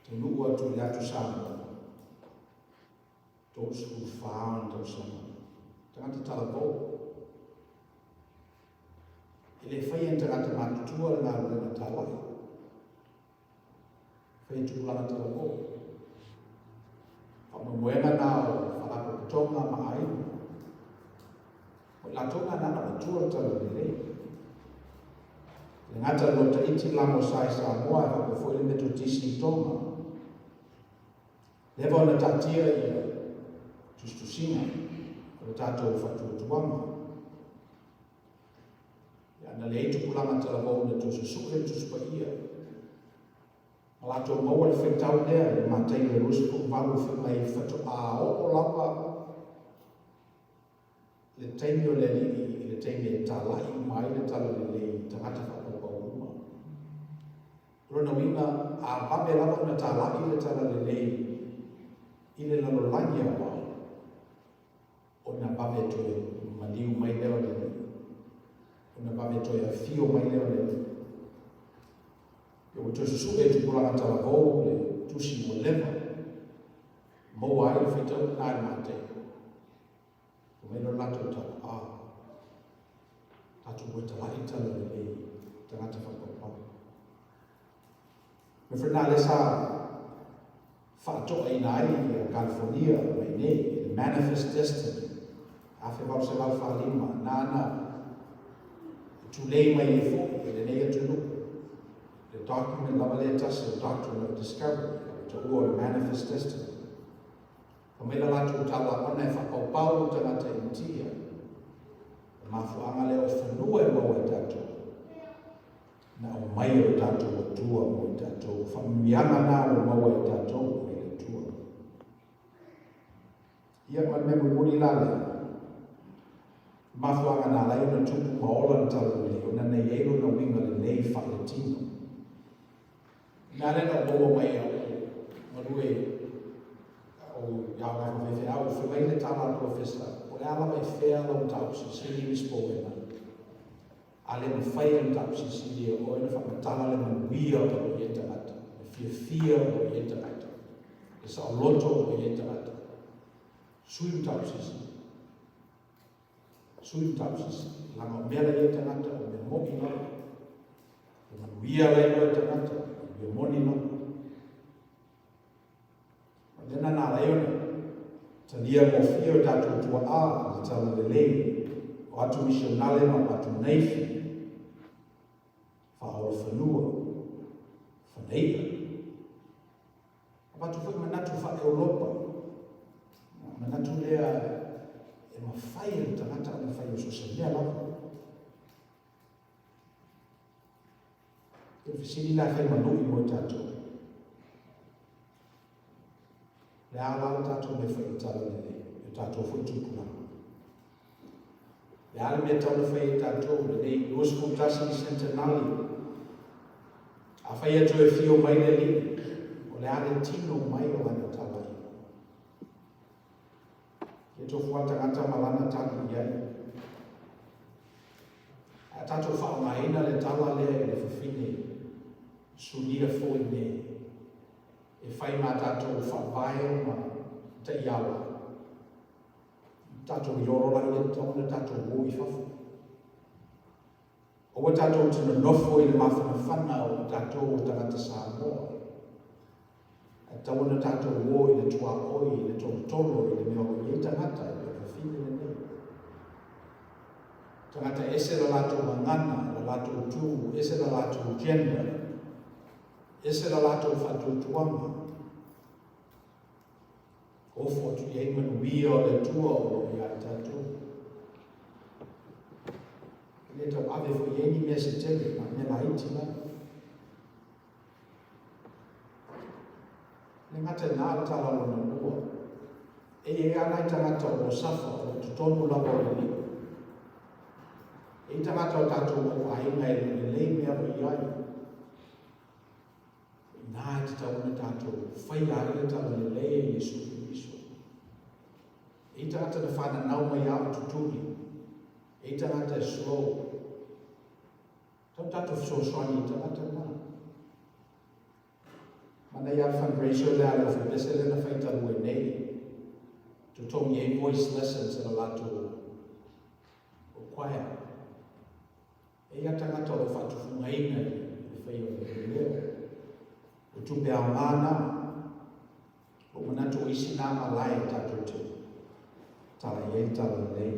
taunuu atu i le atu Samoa. 34 ona tausaga. Tagata talavou. E le faia e ni tagata matutua le galuega talai. Faia e tupulaga talavou. Faamoemoega na o faalapotopotoga ma aiga. O i latou na na matua le talalelei. E le gata i le Tahiti le LMS i Samoa, e faapea foi le Metotisi i Tonga. Leva ona taatia ia tusitusiga o le tatou faatuatuaga. Ia, na leai tupulaga talavou na toe susu'e le Tusi Paia, ma latou maua le faitau lea i le Mataio e 28 fai mai faatoa oo lava le taimi o le Alii i le taimi e talai uma ai le talalelei i tagata faapaupau uma. O lona uiga, a vave lava ona talai le talalelei i le lalolagi aoao, ona vave toe maliu mai lea o le Alii, ona vave toe afio mai lea o le Alii. Ia ua toe susu'e e tupulaga talavou le tusi ua leva, maua ai le faitau lena i le Mataio. Fai mai lea o le latou tala, A, tatou ua talai le talalelei i tagata faapaupau. Mea foi lena lea sa faatoaina ai ia Kalifonia mai nei, le Manifest Destiny, 1845, nāna tulei mai ai foi i lenei atunuu le document lava lea e tasi o le Doctrine of Discovery, o le taua o le Manifest Destiny. Fai mai la latou tala, ona e faapaupau tagata Initia, o le mafuaaga lea o fanua e maua e tatou, na aumai e lo tatou Atua mo i tatou. O faamanuiaga na ua maua e tatou mai le Atua. Ia, ma le mea mulimuli la lea, mafuaaga na ala ai ona tupu ma ola le talalelei, ona na i ai lona uiga lelei faaletino. Mea lea na ou maua mai au galue au i aoga faafeifeau, fai mai le tala a le polofesa, o le a lava e fea lau mataupu silisili Miss Bowena, a le mafai e le mataupu silisili e oe ona faamatala le manuia o lo o i ai tagata, le fiafia o lo o i ai tagata, le saoloto o lo o i ai tagata. Sui mataupu silisili. Sui mataupu silisili. Leaga o mea la i ai tagata, o mea moni lava. E manuia la iloa e tagata, manuia moni lava. O lena na ala ai ona talia gofie o tatou tuaa le talalelei o atu misionale ma o atu naifi faaola fanua, fanaia. Avatu foi manatu faa-Europa, manatu lea e mafai e le tagata ona fai o so o se mea lava. O le fesili la e fai ma lui mo i tatou. Le a la le tatou mea fai i talalelei, i o tatou foi tupulaga. Le a le mea tau na fai e tatou, lenei 21 centenali, a fai atu e fio mai le Alii, o le a le tino mai o lana tala ia. Ia tofu lava tagata ma lana tali i ai. A tatou faaaogaina le tala lea i le fafine sulia foi nei e fai ma tatou faavae ma taiala. Tatou iolo laia e tatau ona tatou o i fafo. Aua tatou te nonofo i le mafanafana o tatou o tagata Samoa. Ae tatau ona tatou o i le tuaoi, i le tolotolo, i le mea o lo o i ai tagata e pei o le fafine lenei. Tagata ese la latou gagana, la latou tu, ese la latou gender, ese la latou faatuatuaga. Ofo atu i ai manuia o le Atua o lo o ia i tatou. E le tau ave foi i ai ni mea se tele, na mea laiti lava. Le gata i na le tala lona lua. E i ai lava nai tagata o lo o safa, o lo o totonu lava o le alii. E i ai tagata o tatou au aiga e le o lelei mea o i ai. O i ina e tatau ona tatou faia ai le tala lelei a Iesu Keriso. E i ai tagata na fananau mai lava o tutuli. E i ai tagata e slow. Tau tatou fesoasoani i tagata na. Manaia lava le fundraiser lea a le Ofepese lea na fai talu ai nei. Totogi ai voice lessons a le latou choir. E i ai tagata o lo o faatufugaina i le faia o le leo. O tupe aoga na. Ua ou manatu o isi na malae tatou te tala i ai le tala lelei.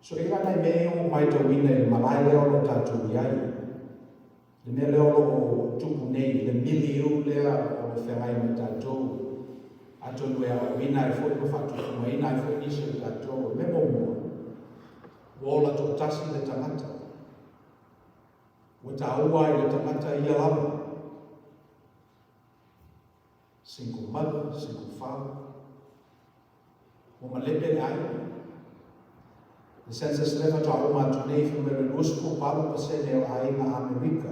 So e i ai la nai mea ia ua ou matauina i le malae lea o lo o tatou i ai, le mea lea o lo o tupu nei, le milieu lea o lo o feagai ma tatou, atonu e aoaoina ai foi ma faatufugaina ai foi nisi o tatou. O le mea muamua, ua ola toatasi le tagata. Ua taua ai le tagata ia lava. Single mother, single father. Ua malepe le aiga. Le census lea faatoa uma atu nei fai mai o le 28% o aiga Amerika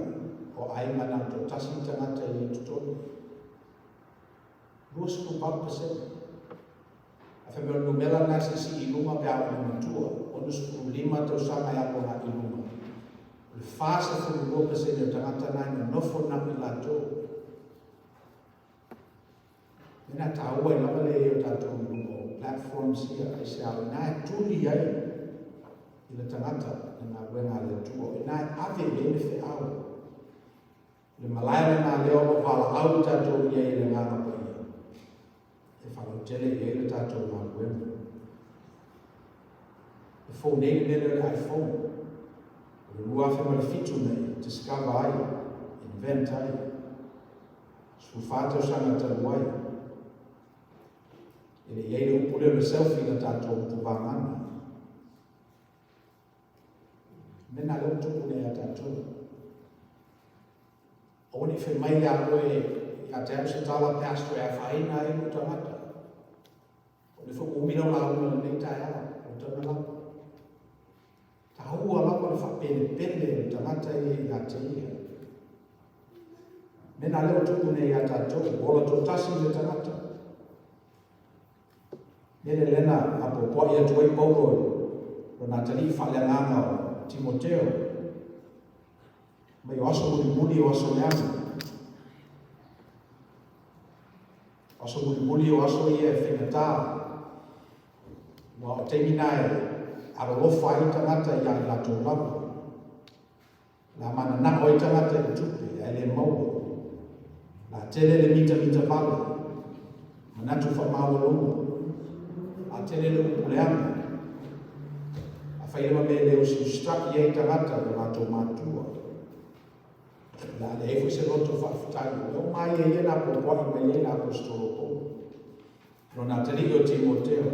o aiga na o toatasi le tagata i ai totonu. 28%. A fai mai o le numera lena e siisii i luga pe a oo ina matua, 65 tausaga e alu agai i luga. O le 42% o tagata na e nonofo na i latou. Mea na taua ai lava le i ai o tatou i luga o platforms ia, aisea o ina e tuli ai i le tagata le galuega a le Atua, o ina e ave i ai le feau. Le malae lena lea o lo o valaau i tatou i ai e le Agaga Paia, e faalautele i ai le tatou galuega. E fou nei le mea lea o le iPhone. O le 2007 na discover ai, invent ai. 14 tausaga talu ai. E le i ai le upu lea o le selfie na tatou upu vagana. Mea na lea ua tupu nei ia tatou. Aua ne i fai mai ia oe ia te au se tala pastor e afaina ai lou tagata. O lea foi ua umi lau lauga i lenei taeao, ua tatau ona lava. Taua lava le faapelepele o le tagata ia ia te ia. Mea na lea ua tupu nei ia tatou, ua ola toatasi le tagata. Mea lea na apoapoai atu ai Paulo i lona atalii faaleagaga o Timoteo, mai o aso mulimuli o aso leaga. O aso mulimuli o aso ia e faigata. Ua o taimi na e alolofa ai tagata ia i latou lava. La mananao ai tagata i tupe ae le maua. La tele le mitamita vale. Manatu faamaualuga. La tele le upu leaga. Afai lava mea e le usiusitaki ai tagata i o latou matua. O le a leai foi se loto faafetai. O mea uma ia ia na apoapoai mai ai le Aposetolo Paulo. Lona atalii o Timoteo.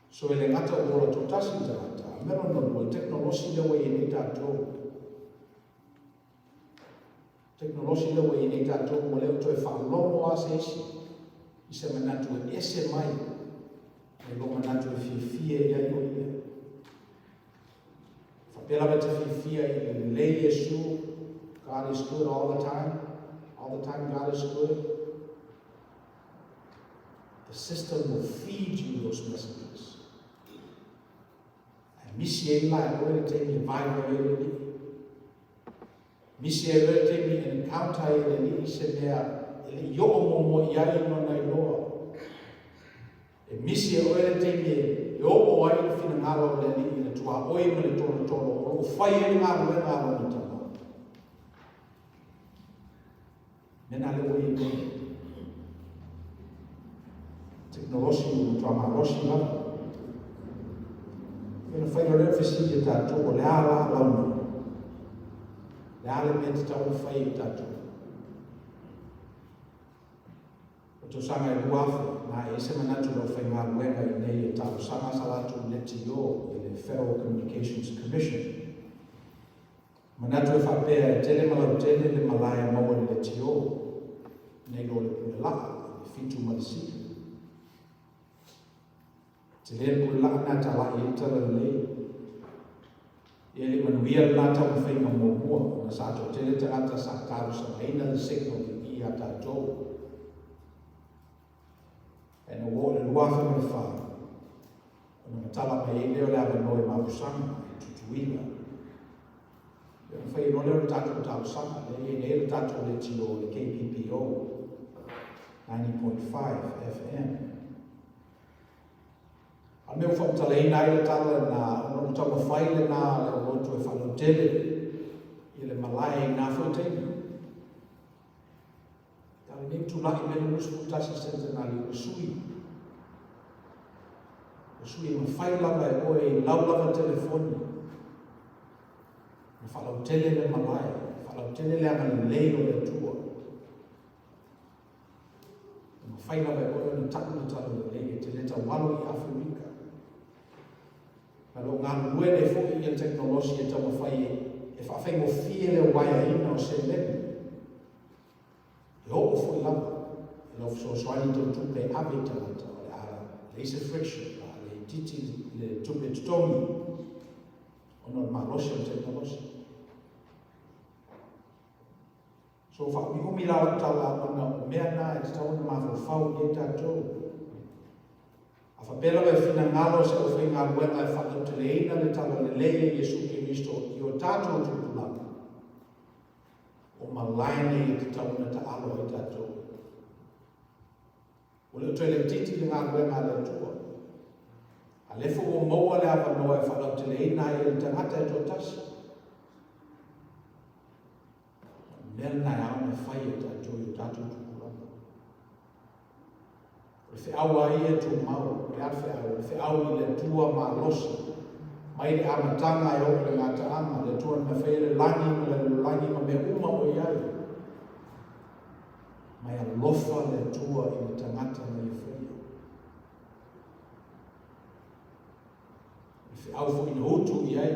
So e le gata ua ola toatasi le tagata, a mea lona lua, le tekonolosi lea ua i ai nei tatou. Tekonolosi lea ua i ai nei tatou, ua le o toe faalogo lava se isi i se manatu e ese mai mai lou manatu e fiafia i ai o ia. Faapea lava e te fiafia i le lelei Iesu, God is good all the time, all the time God is good. The system will feed you those messages. Ae misi ai la e oe le taimi e vaivai ai le Alii. Misi ai oe le taimi e encounter ai e le Alii se mea e le i oo muamua i ai lona iloa. misi e oe le taimi e oo ai le finagalo o le Alii i le tuaoi ma le tolotolo o lo o fai ai le galuega a Lona Tama. Mea na lea ua i ai nei. Tekonolosi ua matua malosi lava. Ia ona fai loa lea o le fesili a tatou, o le a la lau mea? Le a le mea e tatau ona fai e tatou? O tausaga e 2000, na e ese manatu i le aufaigaluega i inei e talosaga sa latou leitio i le Federal Communications Commission. Manatu e faapea e tele ma lautele le malae e maua i le leitio nei lo le pule laa i le fitu ma le sili. Tele le pule laa na talai ai le talalelei. E le manuia le la taumafaiga muamua ona sa toatele tagata sa talosagaina le signal i i a tatou. Ae na ua oo i le 2004, ona matala mai ai lea o le avanoa i Mapusaga, i Tutuila. Ia ona fai loa lea o le tatou talosaga, lea e i ai nei le tatou leitio le KPPO 90.5 FM. A o le mea ua faamatalaina ai le tala lena, ona o le taumafai lena a le aulotu e faalautele i le malae i na foi taimi. A o lenei ua tulai mai le 21 Centenary ua sui. Ua sui e mafai lava e oe i lau lava telefoni na faalautele le malae, faalautele le agalelei o le Atua. E mafai lava e oe ona ta'u le talalelei e te le taualo i Aferika. Ma o lo o galulue nei foi ia tekonolosi e taumafai e faafaigofie le uaeaina o seleni. E oo foi lava i lau fesoasoani tau tupe e ave i tagata, o le a leai se friction, o le a le itiiti le tupe totogi ona o le malosi o le tekonolosi. So faaumiumi la lau tala ona o mea na e tatau ona mafaufau i ai tatou. A faapea lava e finagalo se aufaigaluega e faalauteleina le talalelei a Iesu Keriso i o tatou tupulaga, o malae nei e tatau ona taalo ai tatou. Ua le o toe laitiiti le galuega a le Atua. A lea foi ua maua le avanoa e faalauteleina ai e le tagata e toatasi. O le mea lena e ao ona fai e tatou i o tatou tupulaga. O le feau a ia e tumau, o le a le feau? O le feau i le Atua malosi, mai le amataga e oo i le gataaga, le Atua na faia le lagi ma le lalolagi ma mea uma o i ai. Mai alofa le Atua i le tagata na ia faia. O le feau foi na utu i ai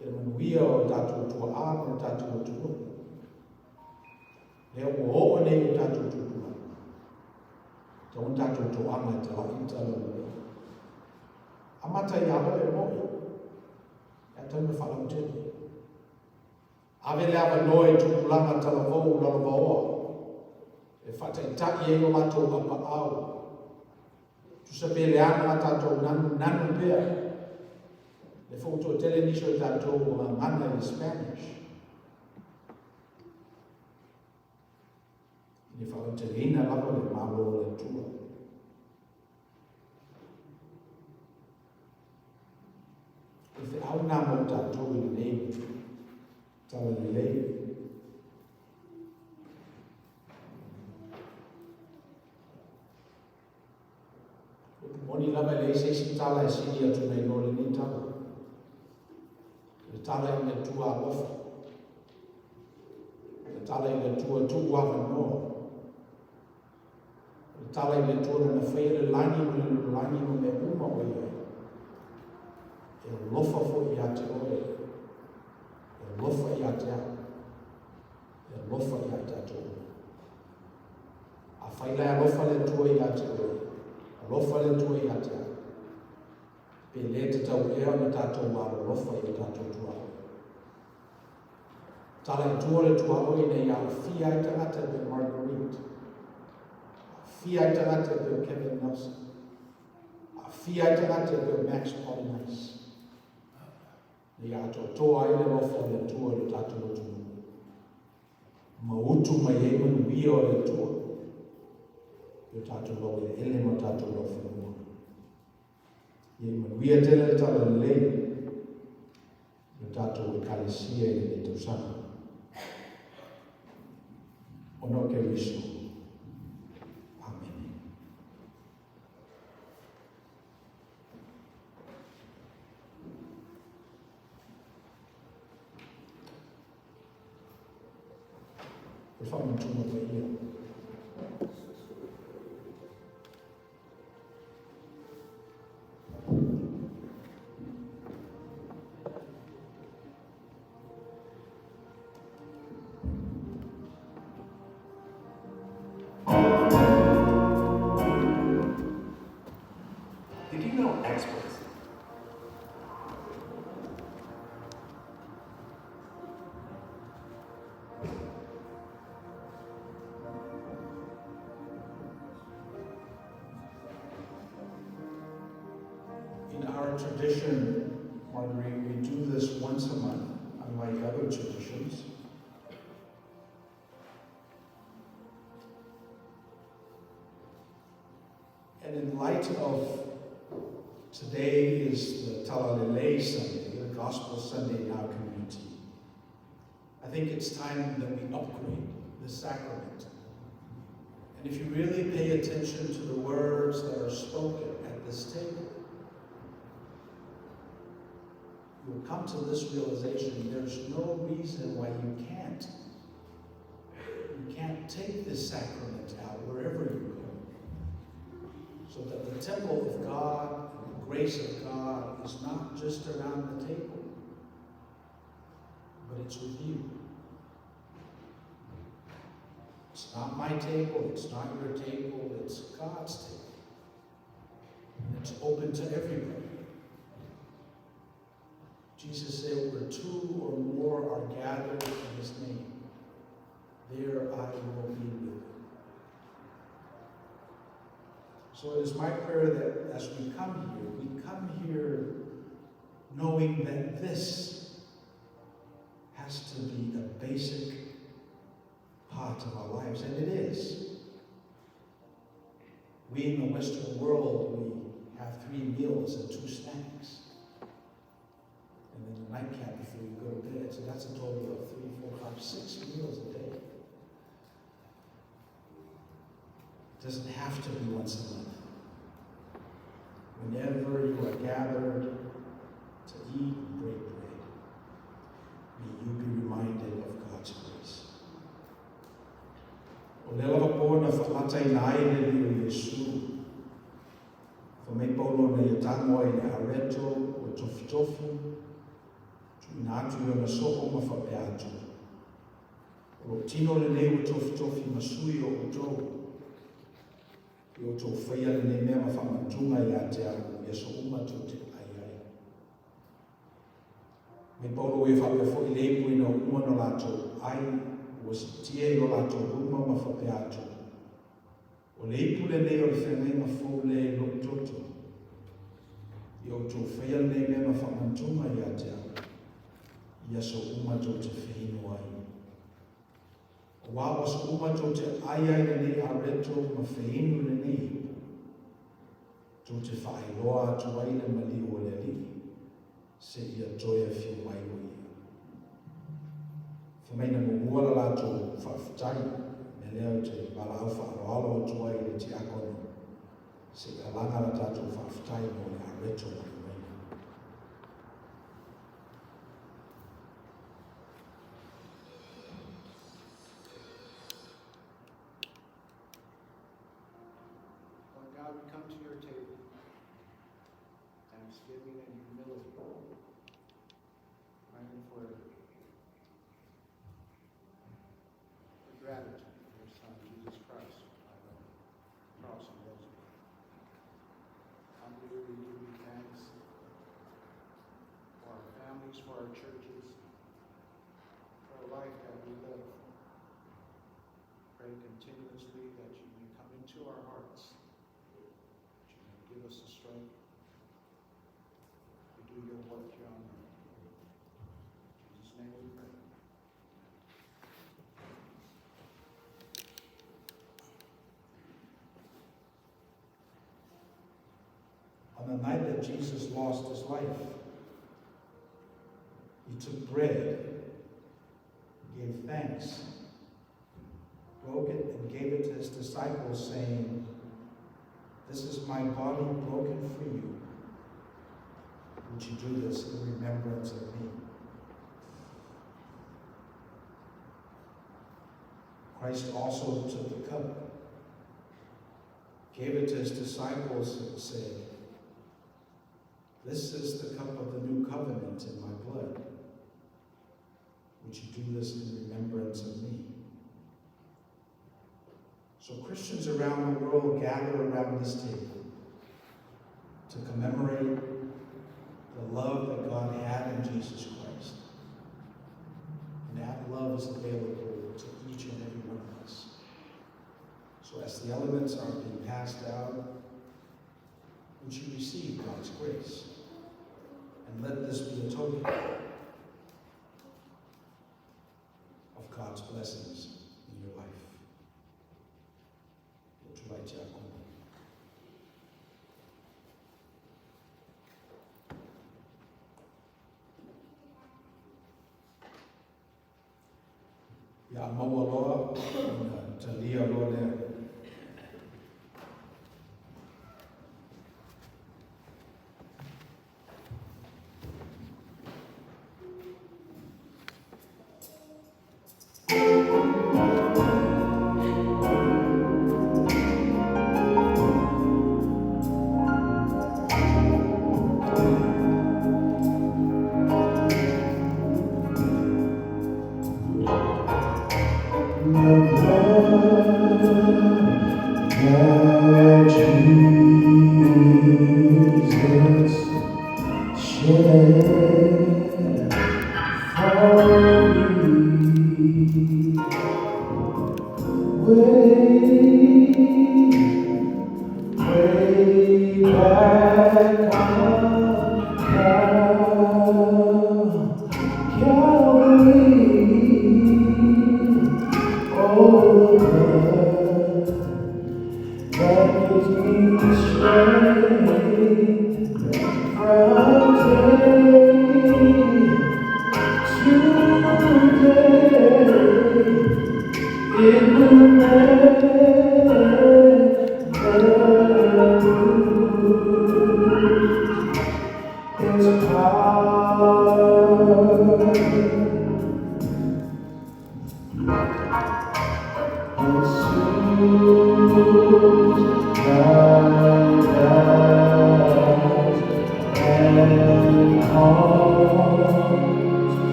i le manuia o tatou tuaa ma le tatou atunuu. Lea ua oo nei o tatou tupulaga. Tatau ona tatou toaga e talai le talalelei. Amata ia oe moe. E tatau ona faalautele. Ave le avanoa i tupulaga talavou lalovaoa e faataitai ai o latou apaau. Tusa pe leaga a tatou nanu, nanu pea. Le foi ua toatele nisi o tatou ua gagana i le Spanish. I le faalauteleina lava le Malo o le Atua. O le feau lena mo tatou i lenei talalelei. Upu moni lava e leai se isi tala e sili atu nai lo lenei tala. O le tala i le Atua alofa. O le tala i le Atua tuu avanoa. O le tala i le Atua na faia le lagi ma le lalolagi ma mea uma o i ai. E alofa foi ia te oe. E alofa ia te au. E alofa ia i tatou uma. Afai la e alofa le Atua ia te oe, alofa le Atua ia te au, pe le tatau ea ona tatou alolofa i o tatou tuaoi. Tala i tua le tuaoi ina ia aofia ai tagata e pei o Marguerite, aofia ai tagata e pei o Kevin Nelson, aofia ai tagata e pei o Max Polynice, ina ia atoatoa ai le alofa o le Atua i lo tatou atunuu. Ma utu mai ai manuia o le Atua i o tatou laueleele ma o tatou laufanua. Ia i manuia tele le Talalelei i le tatou Ekalesia i lenei tausaga. Ona o Keriso. Amene. O le faamanatuga paia. Did you know experts In our tradition, Marguerite, we do this once a month, unlike other traditions. And in light of today is the Talalelei Sunday, the Gospel Sunday in our community, I think it's time that we upgrade the sacrament. And if you really pay attention to the words that are spoken at this table, you will come to this realization there's no reason why you can't. You can't take this sacrament out wherever you go. So that the temple of God and the grace of God is not just around the table, but it's with you. It's not my table, it's not your table, it's God's table. And it's open to everybody. Jesus said, where two or more are gathered in his name, there I will be with them. So it is my prayer that as we come here knowing that this has to be a basic part of our lives, and it is. We in the Western world, we have 3 meals and 2 snacks. And then the nightcap before you go to bed. So that's a total of 3, 4, 5, 6 meals a day. It doesn't have to be once a month. Whenever you are gathered to eat and break bread, may you be reminded of God's grace. O lea lava po na whaalata i na ai le li o Iesu. Fa mai paulo na ia tango ai le areto o tofitofi, tu ina atu i ona soko ma whapea atu. O lo tino le nei o tofitofi masui o otou. I o tō whaia le nei mea ma whamantunga i a te au, i aso uma tō te ai ai. Mai paulo e whapea fo i leipu ina uma no lātou ai, ua sitia i o lātou ruma ma whapea atu. O leipu le nei o le whengainga fō le i lo toto. I o tō whaia le nei mea ma whamantunga i a te au, i aso uma tō te whenua ai. O wā o aso uma tō te ai ai le nei areto ma whenua le nei hipo. Tō te whaeroa atu ai le mali o le alii, se ia toe whiu mai o ia. Whamaina mo mua la lātou whaaftai, me leo te walau whaaroalo atu ai le te akono, se ia langa la tātou whaaftai mo le areto mai maina. Lord God, we come to your table, thanksgiving and humility, praying for the gratitude of your Son, Jesus Christ, by the cross and rose again. Humbly we give you thanks for our families, for our churches, for the life that we live. Pray continuously that you may come into our hearts, that you may give us the strength to do your work here on earth. In Jesus' name we pray. On the night that Jesus lost his life, he took bread, gave thanks, broke it, and gave it to his disciples, saying, "This is my body broken for you. Would you do this in remembrance of me?" Christ also took the cup, gave it to his disciples, and said, "This is the cup of the new covenant in my blood. Would you do this in remembrance of me?" So Christians around the world gather around this table to commemorate the love that God had in Jesus Christ. And that love is available to each and every one of us. So as the elements are being passed out, would you receive God's grace? And let this be a token of God's blessings in your life. Tulai te. Ia maua loa, ona talia loa lea.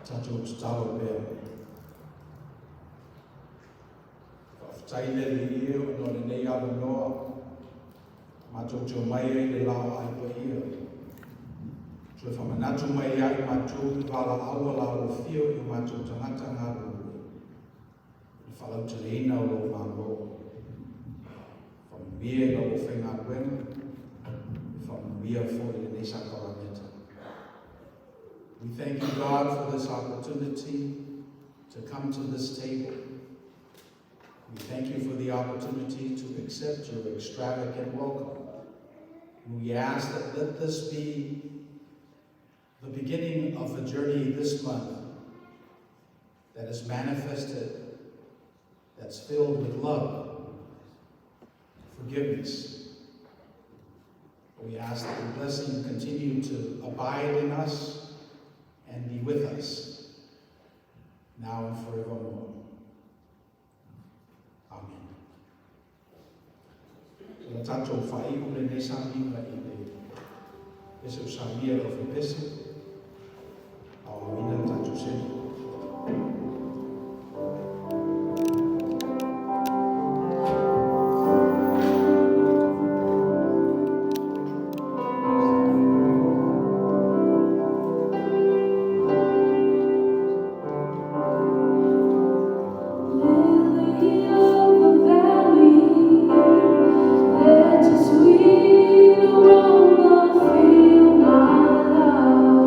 Tatou tatalo pea. Faafetai le Alii e ona o lenei avanoa matou te omai ai i le laoai paia. Toe faamanatu mai ia i matou i valaau a la afio i o matou tagata galulue. Le faalauteleina o lou Malo. Faamanuia i lau aufaigaluega, faamanuia foi i lenei sakarameka. We thank you, God, for this opportunity to come to this table. We thank you for the opportunity to accept your extravagant welcome. We ask that let this be the beginning of a journey this month that is manifested, that's filled with love, forgiveness. We ask that your blessing continue to abide in us and be with us now and forevermore. Amen. O le tatou faaiu lenei sauniga i le pese o samia lau pese, aoaoina le tatou selu. Lily of the valley, let your sweet aroma fill my life.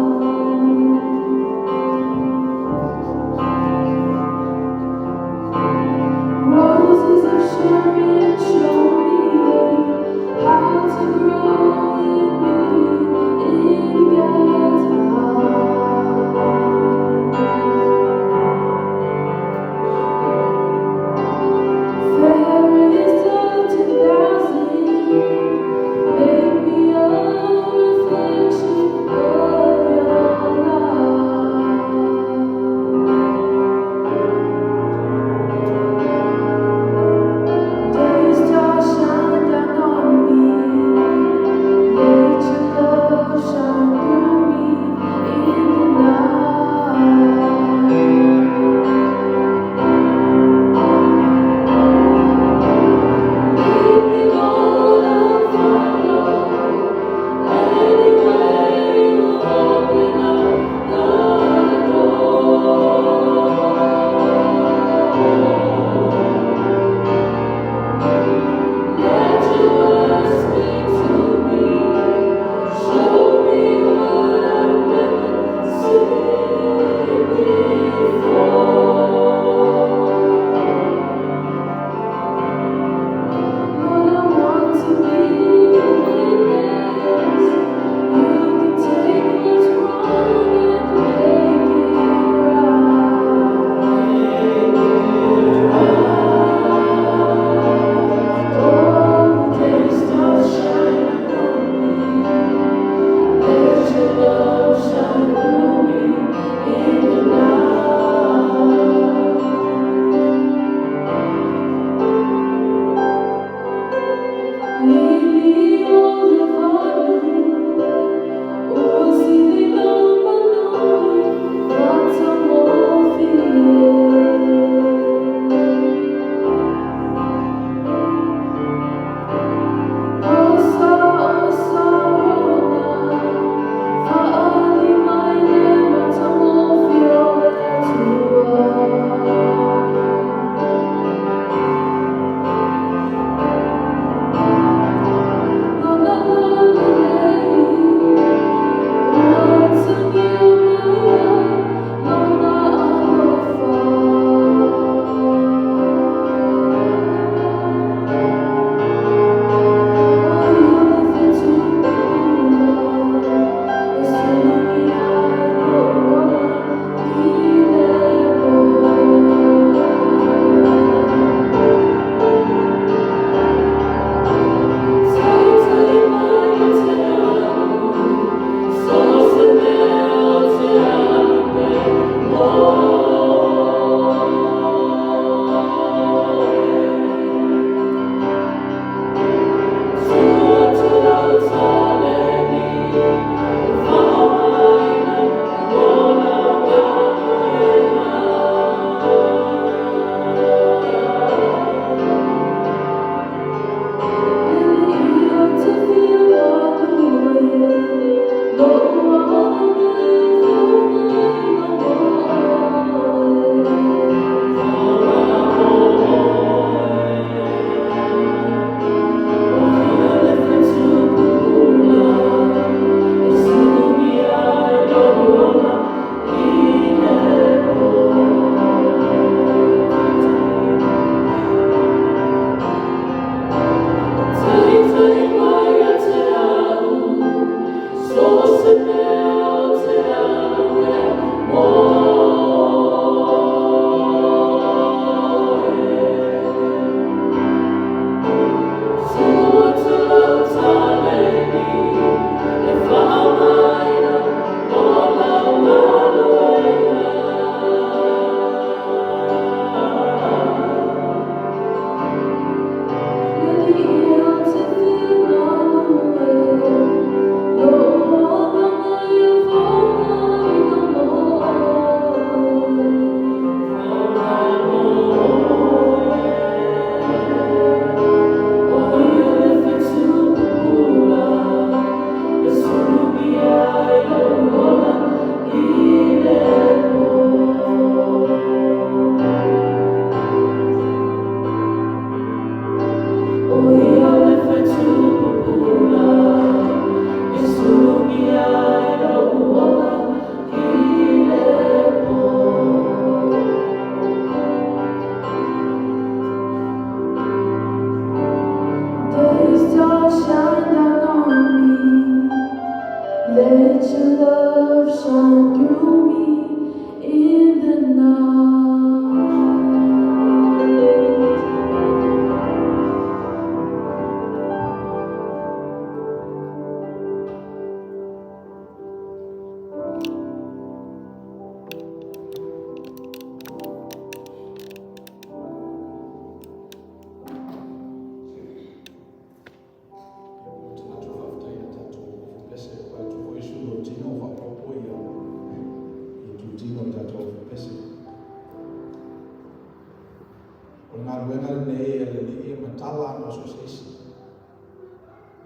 ona tala ana o so o se isi.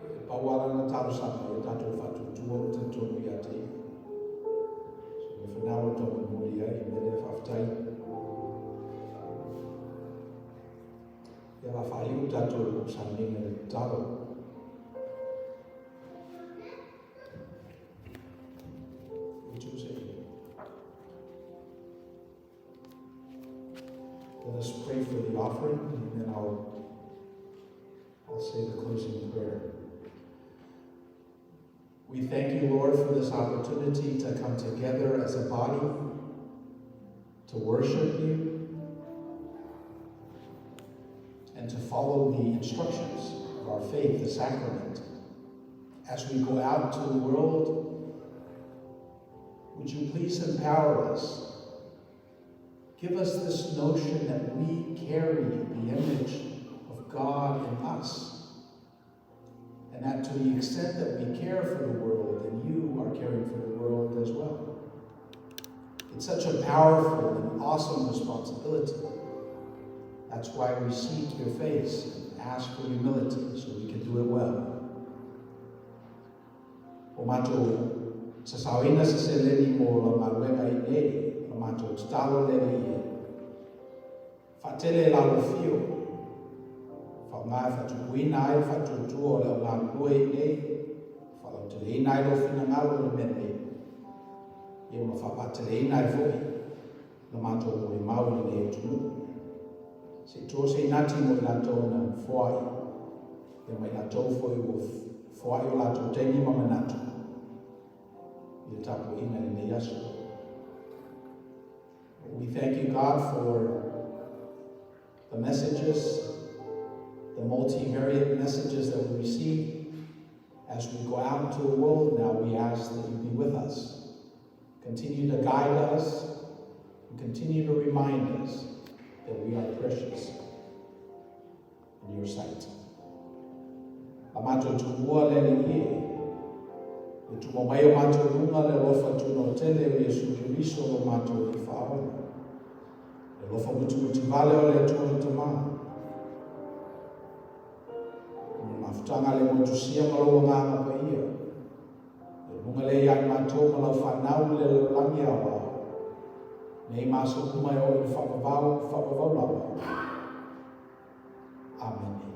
E pau lava lana talosaga ia tatou faatuatua o talitonu ia te ia. So le fanau e tau momoli ai i mea lea faafetai. Ia la faaiu tatou sauniga i le tatalo. Let us pray for the offering, and then I'll, I'll say the closing prayer. We thank you, Lord, for this opportunity to come together as a body to worship you and to follow the instructions of our faith, the sacrament. As we go out into the world, would you please empower us? Give us this notion that we carry the image of God in us. And that to the extent that we care for the world, then you are caring for the world as well. It's such a powerful and awesome responsibility. That's why we seek your face and ask for humility so we can do it well. O matou sasaoina se seleni mo lau galuega iinei, o la matou tatalo le Alii e faatele e lalofio, faaaoga e faatupuina ai le faatuatua o le au galulue iinei, faalauteleina ai lou finagalo i le mea nei, ia ma faapaateleina ai foi la matou molimau i lenei atunuu. Se i tua se inati mo i latou na foai, ia ma i latou foi ua foai o latou taimi ma manatu i le tapuaiga i lenei aso. We thank you, God, for the messages, the multivariate messages that we receive. As we go out into the world now, we ask that you be with us. Continue to guide us and continue to remind us that we are precious in your sight. La matou tumua le Alii e, le tuma mai o matou luga le alofa tunoa tele o Iesu Keriso lo matou Alii Faaola. Le alofa mutimuti vale o le Atua le Tama. O le mafutaga le motusia ma lou Agaga Paia. Le luga lea ia i matou ma lau fanau i le lalolagi aoao. Nei ma aso uma e oo i le faavavau, faavavau lava. Amene.